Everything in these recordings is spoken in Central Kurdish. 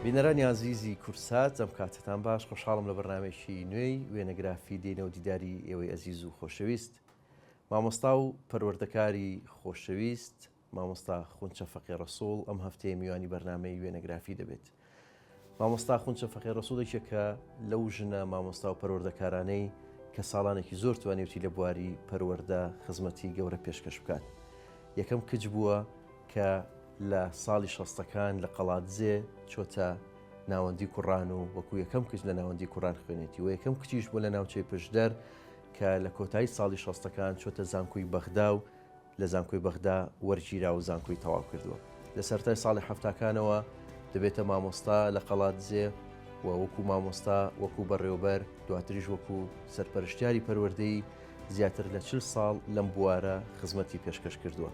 بینەرانی ئازیزی کوردسات ئەم کاتەتان باش خۆشحاڵم لە بەرنامەیەکی نوێی وێنەگرافی دێینەوە دیداری ئێوەی ئەزیز و خۆشەویست مامۆستا و پەروەردەکاری خۆشەویست مامۆستا خونچە فەقێ ڕەسوڵ ئەم هەفتەیە میوانی بەرنامەی وێنەگرافی دەبێت. مامۆستا خونچە فەقێ ڕەسوڵ یەکێکە لەو ژنە مامۆستا و پەروەردەکارانەی کە ساڵانێکی زۆر توانیوتی لە بواری پەروەردە خزمەتی گەورە پێشکەش بکات. یەکەم کچ بووە کە لە ساڵی شەستەکان لە قەڵادزێ چۆتە ناوەندی کوڕان و وەکو یەکەم کچ لە ناوەندی کوڕان خوێنێتی و یەکەم کچیش بووە لە ناوچەی پشدەر کە لە کۆتایی ساڵی شەستەکان چۆتە زانکۆی بەغدا و لە زانکۆی بەغدا وەرگیرا و زانکۆی تەواو کردووە. لە سەرەتای ساڵی حەفتاکانەوە دەبێتە مامۆستا لە قەڵادزێ و وەکو مامۆستا، وەکو بەڕێوەبەر، دواتریش وەکو سەرپەرشتیاری پەروەردەیی زیاتر لە 40 ساڵ لەم بوارە خزمەتی پێشکەش کردووە.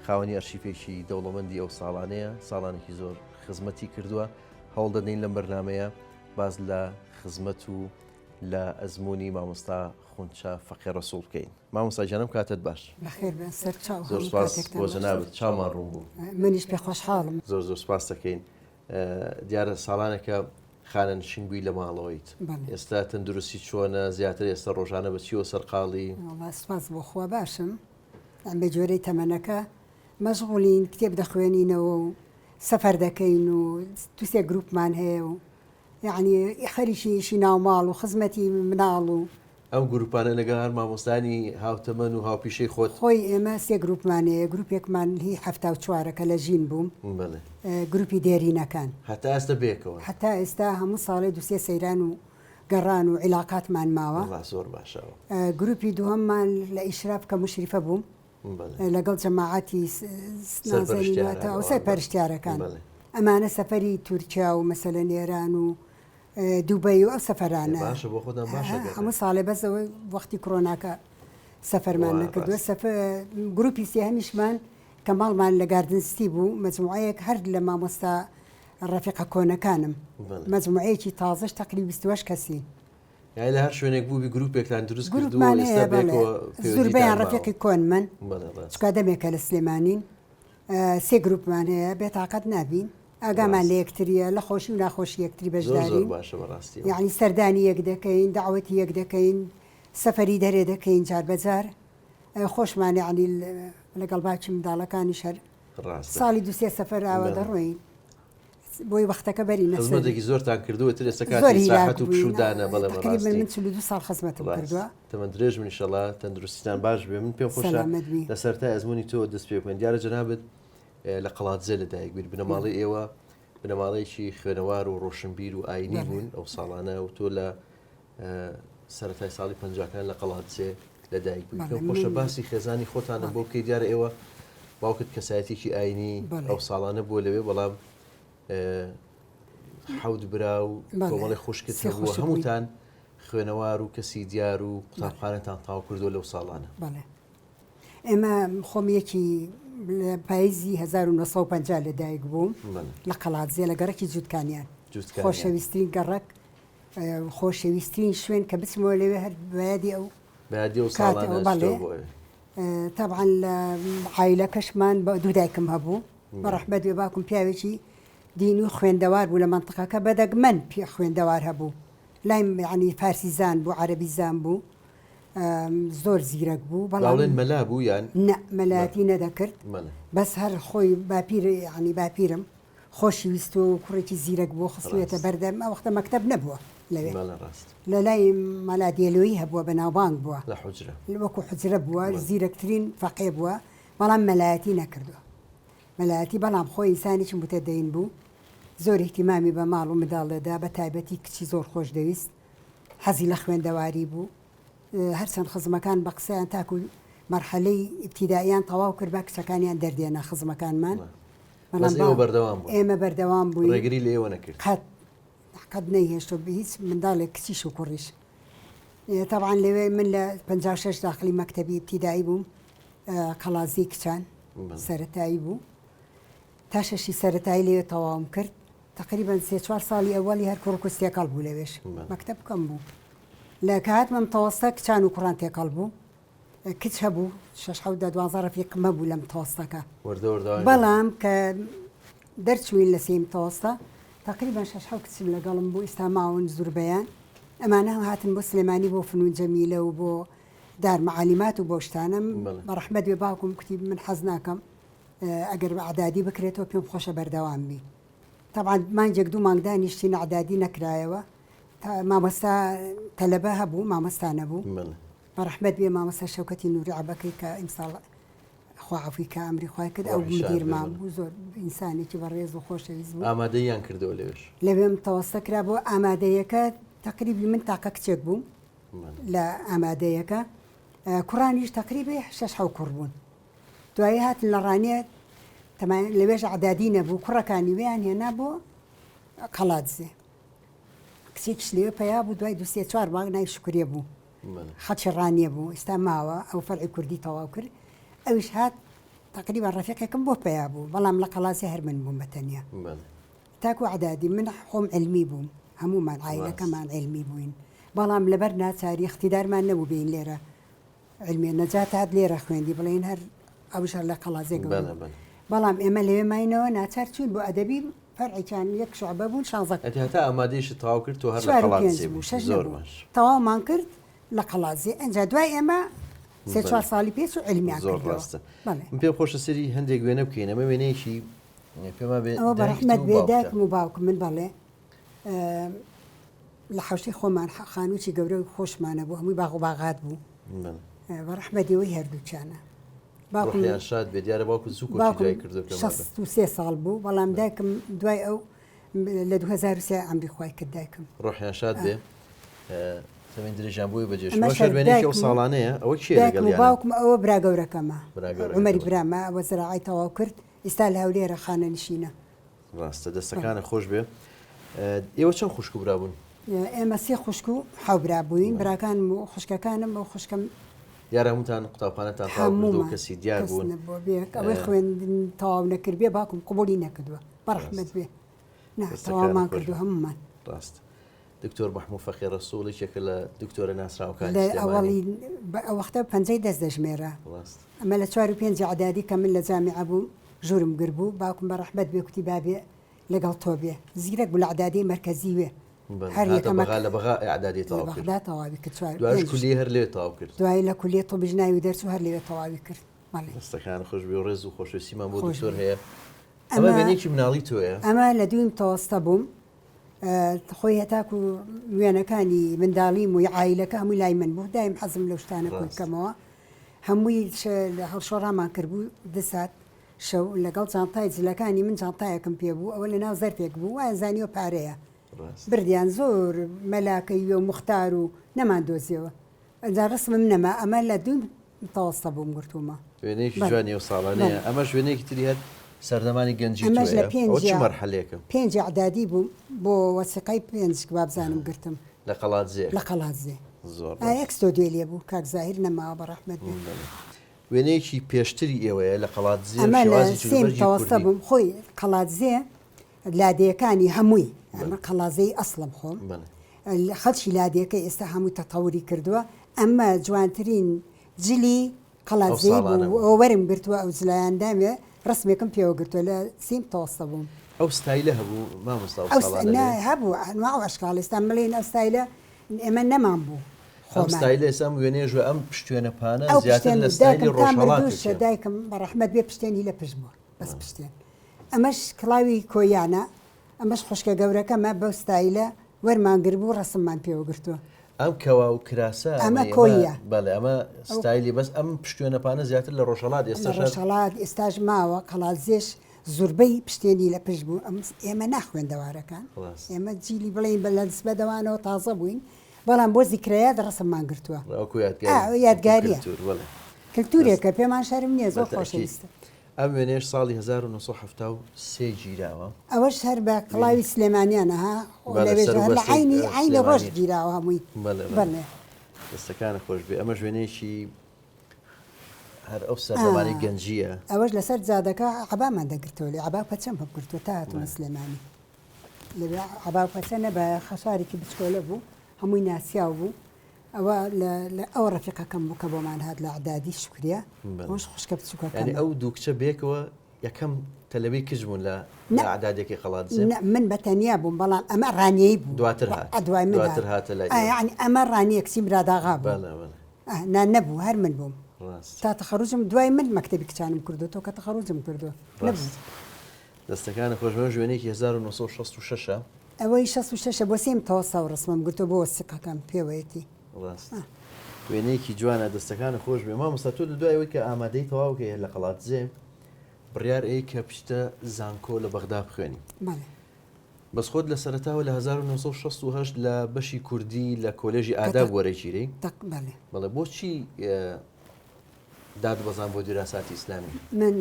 خاوەنی ئەرشیفێکی دەوڵەمەندی ئەو ساڵانەیە، ساڵانێکی زۆر خزمەتی کردووە. هەوڵ دەدەین لەم بەرنامەیە باس لە خزمەت و لە ئەزموونی مامۆستا خونچە فەقێ ڕەسووڵ بکەین. مامۆستا گیان ئەم کاتەت باش. بەخێر بێن سەر چاو زۆر هەموو سپاس کاتێکتان بۆ باش. جەنابت چاومان ڕوون بوو. منیش پێ خۆشحاڵم. زۆر زۆر سپاس دەکەین. دیارە ساڵانێکە خانەنشین بووی لە ماڵەوەیت. بەڵێ. ئێستا تەندروستی چۆنە؟ زیاتر ئێستا ڕۆژانە بە چیەوە سەرقاڵی؟ وەڵا سپاس بۆ خوا باشم. یان بە گوێرەی تەمەنەکە مەشغوڵین، کتێب دەخوێنینەوە و سەفەر دەکەین و دوو سێ گروپمان هەیە و یەعنی خەریکی ئیشی ناوماڵ و خزمەتی مناڵ و. ئەم گروپانە لەگەڵ هەر مامۆستایانی هاوتەمەن و هاوپیشەی خۆت؟ خۆی ئێمە سێ گروپمان هەیە، گروپێکمان هی 74 کە لە ژین بووم، بەڵێ. گروپی دێرینەکان. هەتا ئێستا بەیەکەوەن؟ هەتا ئێستا هەموو ساڵێ دوو سێ سەیران و گەڕان و عیلاقاتمان ماوە. وەڵا زۆر باشە ئەوە. گروپی دووهەممان لە ئیشراف کە موشریفە بووم، لەگەڵ جەماعەتی نازەنیناتەوە سەرپەرشتیارەکان ئەمانە سەفەری تورکیا و مەسەلەن ئێران و دوبەی و ئەو سەفەرانە هەموو ساڵێ بەس ئەوە وەختی کرۆناکە سەفەرمان نەکردووە گروپی سێهەمیشمان کە ماڵمان لە گاردن ستی بوو مەجموعەیەک هەر لە مامۆستا ڕەفیقە کۆنەکانم مەجموعەیەکی تازەش تەقریبی 28 کەسین یانی لە هەر شوێنێک بووبی گروپێکتان دروست کردووە گروپمان ئێستا هەیە بەڵێ بەیەکەوە پەیوەندیتان زوربەیان ماوە. ڕەفیقی کۆنمن بەڵێ ڕاست. چونکە دەمێکە لە سلێمانین سێ گروپمان هەیە بێتاقەت نابین ئاگامان ڕاست. لە یەکتریە لە خۆشی و ناخۆشی یەکتری زۆر زۆر بەشدارین باشە بەڕاستی ئەوە. یەعنی سەردانی یەک دەکەین دەعوەتی یەک دەکەین سەفەری دەرێ دەکەین جار بە جار خۆشمان یەعنی لەگەڵ باوکی منداڵەکانیش هەر ڕاستە. ساڵی دوو سێ سەفەر ئاوا بەڵێ. دەڕۆین. بۆی وەختەکە بەری نەسەر. خزمەتێکی زۆرتان کردووە تر ئێستا زۆر کاتی هیلاک ئیسراحەت و بووین پشوودانە بەڵێ تەقریبا بەڕاستی من 42 ساڵ خزمەتم ڕاست کردووە. تەمەن درێژ بن ئیشەڵا تەندروستیتان باش بێ من پێم خۆشە سەلامەت بی. لە سەرەتای ئەزموونی تۆ دەست پێ بکەین دیارە جەنابت لە قەڵادزێ لەدایک بوویت بنەماڵەی ئێوە بنەماڵەیەکی خوێنەوار و ڕۆشنبیر و ئاینی بەڵێ. بوون ئەو ساڵانە و تۆ لە سەرەتای ساڵی پەنجاکان لە قەڵادزێ لەدایک بووی بەڵێ پێم خۆشە من باسی خێزانی خۆتانم بەڵێ. بۆ بکەی دیارە ئێوە باوکت کەسایەتێکی ئاینی بەڵێ. ئەو ساڵانە بووە لەوێ بەڵام حەوت برا و بەڵێ کۆمەڵی خوشکت سێ هەبووە خوشک بووین. هەمووتان خوێنەوار و کەسی دیار و بەڵێ. قوتابخانەتان تەواو کردووە لەو ساڵانە. بەڵێ ئێمە خۆم یەکی لە پاییزی 1950 لە دایک بووم بەڵێ. لە قەڵادزێ لە گەڕەکی جووتکانیان جووتکانیان. خۆشەویسترین گەڕەک خۆشەویسترین شوێن کە بچمەوە لەوێ هەر بەیادی ئەو بە یادی ئەو کاتەوە ساڵانە بەڵێ ئەچیتەوە بۆ ئەوێ. تەبعەن لە عایلەکەشمان بە دوو دایکم هەبوو بە بەڵێ. ڕەحمەت بێ باوکم پیاوێکی دین و خوێندەوار بوو لە مەنتقەکە بە دەگمەن پی خوێندەوار هەبوو لای یعنی فارسی زان بوو عەرەبی زان بوو زۆر زیرەک بوو بەڵام باڵێن مەلا بوو یان نە بەڵێ مەلایەتی نەدەکرد بەڵێ. بەس هەر خۆی باپیر یعنی باپیرم خۆشی ویستووە و کوڕێکی زیرەک بووە خستوویەتە ڕاست. بەردەم ئەو وەختە مەکتەب نەبووە لەوێ بەڵێ ڕاست. لە لای مەلا دێلۆیی هەبووە بەناوبانگ بووە لە حوجرە. وەکوو حوجرە بووە بەڵێ. زیرەکترین فەقێ بووە بەڵام مەلایەتی نەکردووە مەلایەتی بەڵام خۆی ئینسانێکی موتەدەین بوو زۆر ئیهتیمامی بە ماڵ و منداڵ دەدا بە تایبەتی کچی زۆر خۆش دەویست حەزی لە خوێندەواری بوو هەرچەند خزمەکان بە قسەیان تاکو مەرحەلەی ئیبتیدائیان تەواو کردبا کچەکانیان دەردێنا خزمەکانمان بەس بەڵام ئێوە بەردەوام بوون ئێمە بەردەوام بووین ڕێگری لە ئێوە نەکرد قەت قەت نەیهێشت و هیچ منداڵێک کچیش و کوڕیش تەبعەن لەوێ من لە 56 داخلی مەکتەبی ئیبتیدایی بووم قەڵازی کچان سەرەتایی بوو تا شەشی سەرەتایی لەوێ تەواوم کرد تەقریبەن سێ چوار ساڵی ئەوەڵی هەر کوڕ و کچ تێکەڵ بوو لەوێش مەکتەب کەم بوو لە کە هاتمە متەوەستە کچان و کوڕان تێکەڵ بوو کچ هەبوو شەش حەوت دە دوازدە ڕەفیقم هەبوو لە متەوەستەکە وردە وردە بەڵام کە دەرچووین لە سێی متەوەستە. تەقریبەن شەش حەوت کچم لەگەڵم بوو ئیستا ماون زوربەیان ئەمانە هاتن بۆ سلێمانی بۆ فنون جەمیلە و بۆ دار معالیمات و بۆ شتانە بە ڕەحمەت بێ باوکم کوتی من حەز ناکەم ئەگەر بە ئەعدادی بکرێتەوە پێم خۆشە بەردەوام بی تەبعەن مانگێک دوو مانگ دانیشتین ئەعدادی نەکرایەوە مامۆستا تەلەبە هەبوو مامۆستا نەبوو بە ڕەحمەت بێ مامۆستا شەوکەتی نوری عەبەکەی کە ئیمساڵ خوا عەفوی کا ئەمری خوای کرد ئەو مدیرمان بوو زۆر ئینسانێکی بەڕێز و خۆشەویست بوو. ئامادەییان کردەوە لەوێش؟ لەوێم تەوەستە کرا بۆ ئامادەیەکە تەقریبی من تاقە کچێک بووم لە ئامادەیەکە کوڕانیش تەقریبی شەش حەو کوڕ بوون دوایی هاتن لە ڕانیە لەوێش عدادی نەبوو کوڕەکانی ویان هێنا بۆ قەڵادزێ کچێکیش لەوێ پەیا بوو دوای دوسێ چوار مانگ ناوی شکریە بوو خەڵکی ڕانیە بوو ئیستا ماوە ئەو فەرعی کوردی تەواو کرد ئەویش هات تقریبا ڕەفیقێکم بۆ پەیا بوو بەڵام لە قەڵاسی هەر من بووم بە تەنیا تاکو عدادی من خۆم علمی بووم هەمومان عیلەکەمان علمی بووین بەڵام لەبەر ناچاری اختیدارمان نەبوو بین لێرە علمیە نەجات هات لێرە خوێندی بڵێن هەر ئەوش هەر لە قەڵازێ گەورە بوو بەڵام ئێمە لەوێ ماینەوە ناچار چوین بۆ ئەدەبی فەرعێکیان یەک شعبە بوون شانزە ئەتی هەتا ئامادەیشت تەواو کرد تۆ هەر لە قەڵادزێ بوو شەش زۆر باش تەواومان کرد لە قەڵادزێ ئەنجا دوای ئێمە سێ چوار ساڵی پێ چوو علمیان زۆر ڕاستە من پێم خۆشە سەری هەندێک وێنە بکەین ئەمە وێنەیەکی پێما بێ ئەوە بەڕەحمەت بێ دایکم و باوکم من بەڵێ لە حەوشەی خۆمان خانووی گەورە و خۆشمانە بوو هەمووی باغ و باغات بوو بە ڕەحمەتی ئەوەی هەردووکیانە باوکم شاد بێ دیارە باوکو زوو کۆچی دوای کردو پێم 63 ساڵ بوو بەڵام دایکم دوای ئەو لە 2023 ئەمری خوای کرد دایکم ڕۆحیان شاد بێ تەمەن درێژیان بۆی بەجێش وێنەیەکی ئەو ساڵانەیە ئەوە کێ لەگەڵیانە باوکم ئەوە برا گەورەکەمە عومەری برامە ئەوە زراعی تەواو کرد ئیستا لە هەولێرە خانەنشینە ڕاستە دەستەکانت خۆش بێ ئێوە چەند خوشک و برا بوون؟ ئێمە سێ خوشک و حەو برا بووین براکانم و خوشکەکانم ئەو خوشکم دیارە هەمووتان قوتابخانەتان تەواو کردو هەموومان کەسی دیار کەس بوون نەبووە بێ ئەوەی خوێندن تەواو نەکردبێ باوکم قبوڵی نەکردووە بەڕەحمەت بێ نا دەستەکانت تەواومان خۆش کردو بێ هەموومان ڕاست دکتۆر مەحموو فەقێ ڕەسووڵ یەکێکە لە دکتۆرە ناسراوەکانی لە سلێمانی ئەوەڵی بە ئەو وەختە پەنجەی دەست دەژمێرا ڕاست ئەمە لە چوار و پێنجی عەدادی کە من لە جامیعە بووم ژوورم گر بوو باوکم بە ڕەحمەت بێ کوتی با بێ لەگەڵ تۆ بێ زیرەک بوو لە عەدادیی مەرکەزی وێ بەڵێ هەر هاتە یەکەمە بەغا لە بەغا ئیعدادیی لە تەواو کرد بەغدا تەواوی کرد چوار دوایش پێنج کولیەی هەر لەوێ تەواو کرد دوایی لە کولیەی طبیش ناوی دەرچوو هەر لەوێ تەواوی کرد بەڵێ دەستەکانت خۆش بێ و ڕێز و خۆشەویستیمان بۆ خۆش دکتۆر بێ هەیە ئەمە ئەمە وێنەیەکی مناڵی تۆیە ئەمە لە دووی متەوەستە بووم خۆی هەتاکو وێنەکانی منداڵیم و عایلەکە هەمووی لای من بوو دایم حەزم لەو شتانە کۆی ڕاست بکەمەوە هەمووی هەڵشۆڕامان کردبوو دسات شەو لەگەڵ جانتای جلەکانی من جانتایەکم پێ بوو ئەوە لەناو زەرفێک بوو وایان زانیوە پارەیە ڕاست بردیان زۆر مەلاکەی و موختار و نەمان دۆزیەوە ئەنجا ڕسمم نەما ئەمە لە دوو متەوەستە بووم گرتوومە وێنەیەکی بەڵێ جوانی ئەو ساڵانەیە بەڵێ ئەمەش وێنەیەکی تری هەر سەردەمانی گەنجی ئەمەش لە تۆیە ئەوە چ پێنج مەرحەلەیەکە؟ پێنج ئەعدادی بووم بۆ وەسیقەی پێنج وابزانم گرتم لە قەڵادزێ لە قەڵادزێ زۆر ئا ڕاست یەک ستۆدیۆی لێ بوو کاک زاهیر نەماوە بە ڕەحمەت بێ بەڵێ وێنەیەکی پێشتری ئێوەیە لە قەڵادزێ و ئەمە لە شێوازی سێی جلوبەرگی متەوەستە کوردی بووم خۆی قەڵادزێ لادێیەکانی هەمووی ئەمە بەڵێ قەڵازێی ئەسڵم خۆم بەڵێ خەڵکی لادێکە ئێستا هەمووی تەتەوری کردووە ئەمە جوانترین جلی ئەو قەڵادزێی ساڵانە بوو بوو. ئەوە وەرم گرتووە ئەو جلەیان دامێ ڕسمێکم پێوە گرتووە لە سیم تەوەستە بووم. ئەو ستایلە هەبوو مامۆستا ئەو ئەو ساڵانە نا لەوێ؟ هەبوو ئەنواع و ئەشکاڵ ئێستا مڵێن ئەو ستایلە ئێمە نەمان بوو ئەم خۆمان. ستایلە ئێستا ئەم وێنەیە ژوە ئەم پشتوێنە پانە ئەو زیاتر پشتێن لە ستایلی دایکم تا ڕۆژهەڵات مردووشە دەچێ. دایکم بە ڕەحمەت بێ پشتێنی لە پشت بووە بەس پشتێن ئەمەش کڵاوی کۆیانە ئەمەش خوشکە گەورەکەمە بەو ستایلە وەرمان گربوو ڕەسممان پێوە گرتووە. ئەم کەوا و کراسە ئەمە ئەمەی ئەمە کۆییە. بەڵێ ئەمە ئەو ستایلی بەس ئەم پشتوێنە پانە زیاتر لە ڕۆژهەڵات لە ئێستاش هەر ڕۆژهەڵات ئێستاش ماوە قەڵادزێش زوربەی پشتێنی لە پشت بوو ئەم ئێمە ناخوێندەوارەکان ڕاست. ئێمە جیلی بڵێین بە لە نسبەت ئەوانەوە تازە بووین بەڵام بۆ زیکرەیات ڕەسممان گرتووە وەکو ئا یادگاری وەکو یادگاریە کلتور بەڵێ دەست کلتورێکە پێمان شەرم نییە بە زۆر تەئکید. خۆشەویستە. ئەم وێنەیەش ساڵی 1973 گیراوە. ئەوەش هەر بە کڵاوی سلێمانیانە ها بەڵێ لەوێش سەر و هەر لە بەستەی عەینی عەینی ڕۆژ سلێمانی. گیراوە هەمووی بەڵێ بەڵێ بەڵێ. دەستەکانت خۆش بێ ئەمەش وێنەیەکی هەر ئەو سەردەمانەی گەنجییە. ئەوەش لەسەر جادەکە عەبامان دەگرتەوە لێ عەبا و پەچەم هەبگرتووە تا هاتوومە سلێمانی لەوێ عەبا و پەچە نەبایە خەسارێکی بچکۆلە بوو هەمووی ناسیاو بوو ئەوە لە ئەو ڕەفیقەکەم بوو کە بۆمان هات لە عدادی شکریە ئەوش خوشکە بچووکەکەم ئەو دوو کچە بێکەوە. یەکەم تەلەبەی کچ بوون لە نە. ئەعدادێکی قەڵادزێ؟ نە من بە تەنیا بووم بەڵام ئەمە ڕانیەی بوو دواتر هات. دوای من دواتر هات. هاتە لای ئا ئێوە. یەعنی ئەمە ڕانیە کچی مراداغا بوو. بەڵێ بەڵێ. ئا نا نەبوو هەر من بووم. ڕاست. تا تەخەروجم دوای من مەکتەبی کچانم کردووە تۆ کە تەخەروجم کردووە. نەبوو. ڕاست. دەستەکانت خۆش بێ ئەوەش وێنەیەکی 1966 ە. ئەوەی 66 ە بۆ سێی متەوەستا و ڕەسمم گرتووە بۆ وەسیقەکەم پێوەیەتی. ڕاست. وێنەیەکی جوانە دەستەکانت خۆش بێ. مامۆستا تۆ لە دوای ئەوەی کە ئامادەیی تەواو کەی هەر لە قەڵادزێ بڕیار ئەی کە بچیتە زانکۆ لە بەغدا بخوێنی. بەڵێ. بەس خۆت لە سەرەتاوە لە 1968 لە بەشی کوردی لە کۆلێژی ئاداب وەرەگیرەی. تەق بەڵێ. بەڵێ بۆچی دادبەزان بۆ دیراساتی ئیسلامی؟ من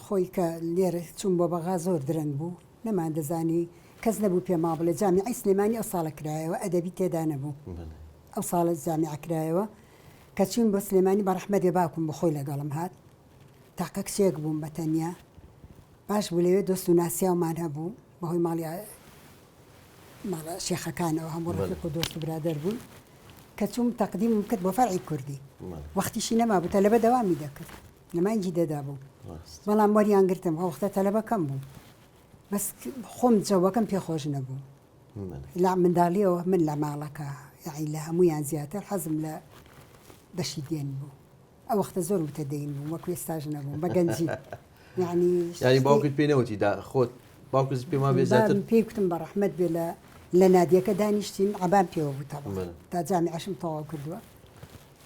خۆی کە لێرە چووم بۆ بەغا زۆر درەنگ بوو نەماندەزانی کەس نەبوو پێما بڵێ جامیعەی سلێمانی ئەو ساڵە کرایەوە ئەدەبی تێدا نەبوو ئەو ساڵە جامیعە کرایەوە کە چووین بۆ سلێمانی بە ڕەحمەت بێ باوکم بۆ خۆی لەگەڵم هات تاقە کچێک بووم بە تەنیا باش بوو لەوێ دۆست و ناسیاومان هەبوو بەهۆی ماڵی ماڵە شێخەکانەوە هەموو ڕەفیق و دۆست و برادەر بوون کە چووم تەقدیمم کرد بۆ فەرعی کوردی وەختیشی نەمابوو تەلەبە دەوامی دەکرد لە مانگی دەدا بوو بەڵام وەریان گرتم ئەو وەختە تەلەبە کەم بوو بەس خۆم جەوەکەم پێ خۆش نەبوو لە منداڵیەوە من لە ماڵەکە یاعی لە هەمویان زیاتر حەزم لە بەشی دێن بوو ئەو وەختە زۆر متەدەین بووم وەکو ئێستاش نەبووم بە گەنجی یعنی یعنی باوکت پێی نەوتی دا خۆت باوکت پێم وابێ زیاتر بابم پێی کوتم بە ڕەحمەت بێ لە لە نادیەکە دانیشتین عەبام پێوە بوو تەبعەن بەڵێ. تا جامیعەشم تەواو کردووە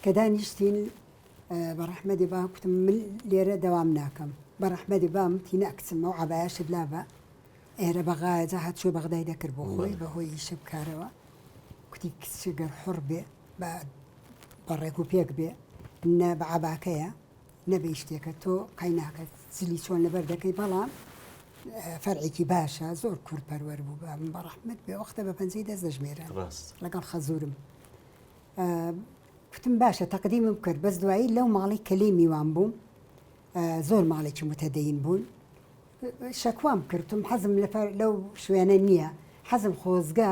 کە دانیشتین بە ڕەحمەتی با کوتم من لێرە دەوام ناکەم بە ڕەحمەتی بام وتی نا کچم ئەو عەبایەشت لابە ئێرە بەغایە جا هاتچۆی بەغدای دەکرد بۆ خۆی بەڵێ. بە هۆی ئیشە بکارەوە کوتی کچ گەر حوڕ بێ بە بە ڕێک و پێک بێ نە بە عەباکەیە نە بە شتێکە تۆ قەیناکە جلی چۆن لەبەر دەکەی بەڵام فەرعێکی باشە زۆر کورد پەروەر بوو بە بە ڕەحمەت بێ وەختە بە پەنجەی دەست دەژمێرن ڕاست لەگەڵ خەزورم کوتم باشە تەقدیمم کرد بەس دوایی لەو ماڵی کە لێی میوان بووم زۆر ماڵێکی متەدەین بوون شەکوام کردم حەزم لەو شوێنە نییە حەزم خۆزگە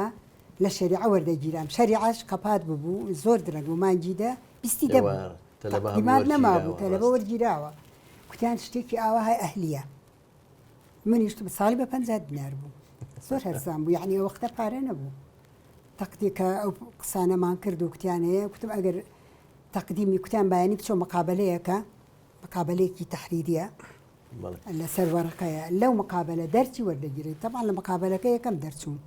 لە شەریعە وەردەگیرام شەریعەش قەپات ببوو زۆر درەنگ و مانگی دە بیستی دە بوو تەقدیمات نەمابوو تەلەبە وەرگیراوە کوتیان شتێکی ئاوا های ئەهلیە منیش ساڵی بە 50 دینار بوو زۆر هەرزان بوو یعنی ئەو وەختە پارە نەبوو تەقدی کە ئەو قسانەمان کرد و کوتیان هەیە کوتم ئەگەر تەقدیمی کوتیان بایانی بچۆ مقابلەیەکە مقابلەیەکی تحریریە لەسەر وەرەقەیە لەو مقابلە دەرچی وەردەگیرێت تەبعەن لە مقابلەکە یەکەم دەرچووم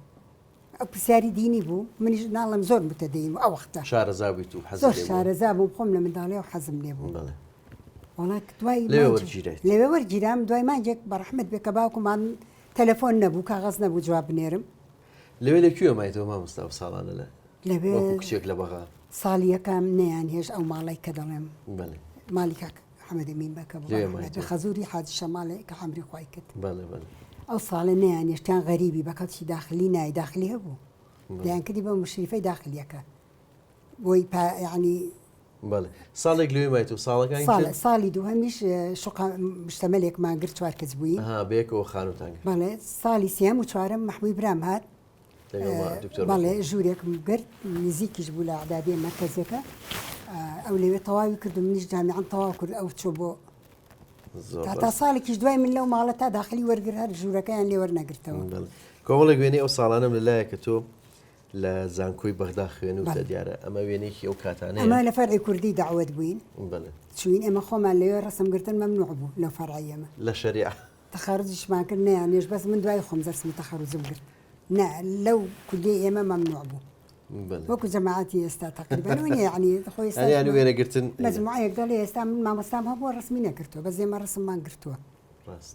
ئەو پرسیاری دینی بوو منیش ناڵم زۆر متەدەین و ئەو وەختە شارەزا بوویت و حەزت زۆر لێ بوو؟ شارەزا بووم خۆم لە منداڵیەوە حەزم لێ بوو بەڵێ وەڵا دوای لەوێ مانگێک وەرگیرایت؟ لەوێ وەرگیرام دوای مانگێک بە ڕەحمەت بێ کە باوکمان تەلەفۆن نەبوو کاغەز نەبوو جواب بنێرم لەوێ لە کوێ مایتەوە مامۆستا ئەو ساڵانە لە لەوێ وەکو کچێک لە بەغا؟ ساڵی یەکەم نەیانهێشت ئەو ماڵەی کە دەڵێم بەڵێ ماڵی کاک حەمەدەمین بەکە بوو لەوێ بە ڕەحمەت بێ مایتەوە. خەزووری حاجی شەماڵێ کە عەمری خوای کرد بەڵێ بەڵێ ئەو ساڵە نەیانێشتیان غەریبی بە کەڵکی داخلی نای داخلی هەبوو دەیان کردی بە مشریفەی داخلیەکە بۆی پا یعنی بەڵێ ساڵێک لەوێ مایت و ساڵەکانی ساڵ ساڵی دووهەمیش شوقە مشتەمەلێکمان گرت چوار کەس بووین ها بەیەکەوە خانووتان گرت بەڵێ ساڵی سێهەم و چوارەم مەحمووی برام هات لەگەڵ دکتۆر بەڵێ ژوورێکم گرت نزیکیش بوو لە ئەعدادیە مەرکەزیەکە ئەو لەوێ تەواوی کرد و منیش جامیعەم تەواو کرد ئەو چۆ بۆ تا تا ساڵێکیش دوای من لەو ماڵە تا داخلی وەرگر هەر ژوورەکەیان لێ وەرنەگرتەوە. کۆمەڵێک وێنەی ئەو ساڵانەم لەلایە کە تۆ لە زانکۆی بەغدا خوێنوتە دیارە ئەمە وێنەیەکی ئەو کاتانەیە. ئەمە لە فەرعی کوردی دەعوەت بووین چووین ئێمە خۆمان لەوێ ڕەسم گرتن مەمنوع بوو لەو فەرعەی ئێمە. لە شەریعە. تەخەروجیشمان کرد نەیانێشت بەس من دوای خۆم دەرسم تەخەروجم گرت نا لەو کولیەی ئێمە مەمنوع بوو. وەکو جەماعەتی ئێستا تەقریبەن وە نیە یعنی خۆ ئێستا یعنی وێنەگرتن مەجموعەیەک دەڵێ ئێستا من مامۆستام هەبووە ڕەسمی نەگرتووە بەس ئێمە ڕەسممان گرتووە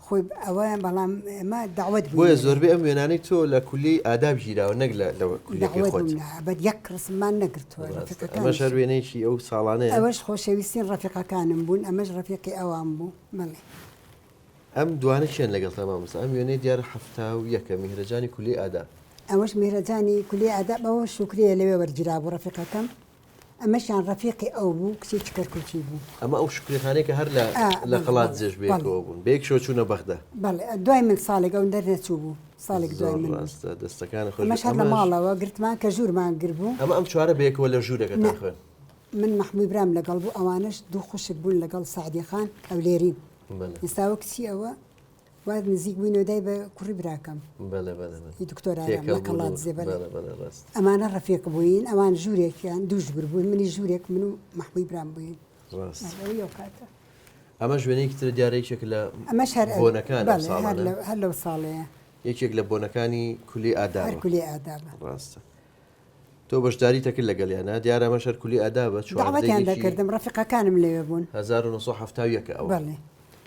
خۆی ئەوە بەڵام ئێمە داوت بوو بۆیە زۆربەی ئەم وێنانەی تۆ لە کولیەی ئاداب گیراوە نەک لە لە کولیەکەی خۆت بەد یەک ڕسممان نەگرتووە ئەمەش هەر وێنەیەکی ئەو ساڵانەیە ئەوەش خۆشەویستین ڕەفیقەکانم بوون ئەمەش ڕەفیقی ئەوان بوو بەڵێ ئەم دوانە کێن لەگەڵتا مامۆستا؟ ئەم وێنەیە دیارە 71ە میهرەجانی کولیەی ئاداب. ئەوەش میهرەجانی کولیەی ئاداب ئەوە شوکریە لەوێ وەرگیرابوو ڕەفیقەکەم ئەمەشیان ڕەفیقی ئەو بوو کچێکی کەرکوکی بوو. ئەمە ئەو شوکریەخانەیە کە هەر لە لە قەڵادزێش بەیەکەوە بوون بەیەکشەوە چوونە بەغدا. بەڵێ دوای من ساڵێک ئەو دەرنەچوو بوو ساڵێک دوای من بوو. زۆر ڕاستە دەستەکانت خۆش بێت. ئەمەش هەر لە ماڵەوە گرتمان کە ژوورمان گربوو. ئەمە ئەم چوارە بەیەکەوە لە ژوورێکەتان خوێند؟ من مەحموی برام لەگەڵ بوو ئەوانەش دوو خوشک بوون لەگەڵ سەعدیە خان هەولێرین ئێستا وەک چی ئەوە. وا نزیک بووینەوە دای بە کوڕی براکەم. بەڵێ بەڵێ بەڵێ. ئی دکتۆر ئارام تێکەڵ لە بوون و قەڵادزێ بەڵێ. بەڵێ بەڵێ ڕاست. ئەمانە ڕەفیق بووین ئەوان ژوورێکیان دوو ژوور بوون منیش ژوورێک من و مەحمووی برام بووین. ڕاست. ئەوەی ئەو کاتە. ئەمەش وێنەیەکی ترە دیارە یەکێک لە ئەمەش هەر بۆنەکان ئەو بەڵێ هەر ساڵانە. لە هەر لەو ساڵەیە. یەکێک لە بۆنەکانی کولی هەر ئادابە. کولی ئادابە. ڕاستە. تۆ بەشداریتە کرد لەگەڵیانا دیارە ئەمەش هەر کولی ئادابە چواردە دەعوەتیان یەکی دەکردم ڕەفیقەکانم لەوێ بوون. 1971 ئەوە. بەڵێ.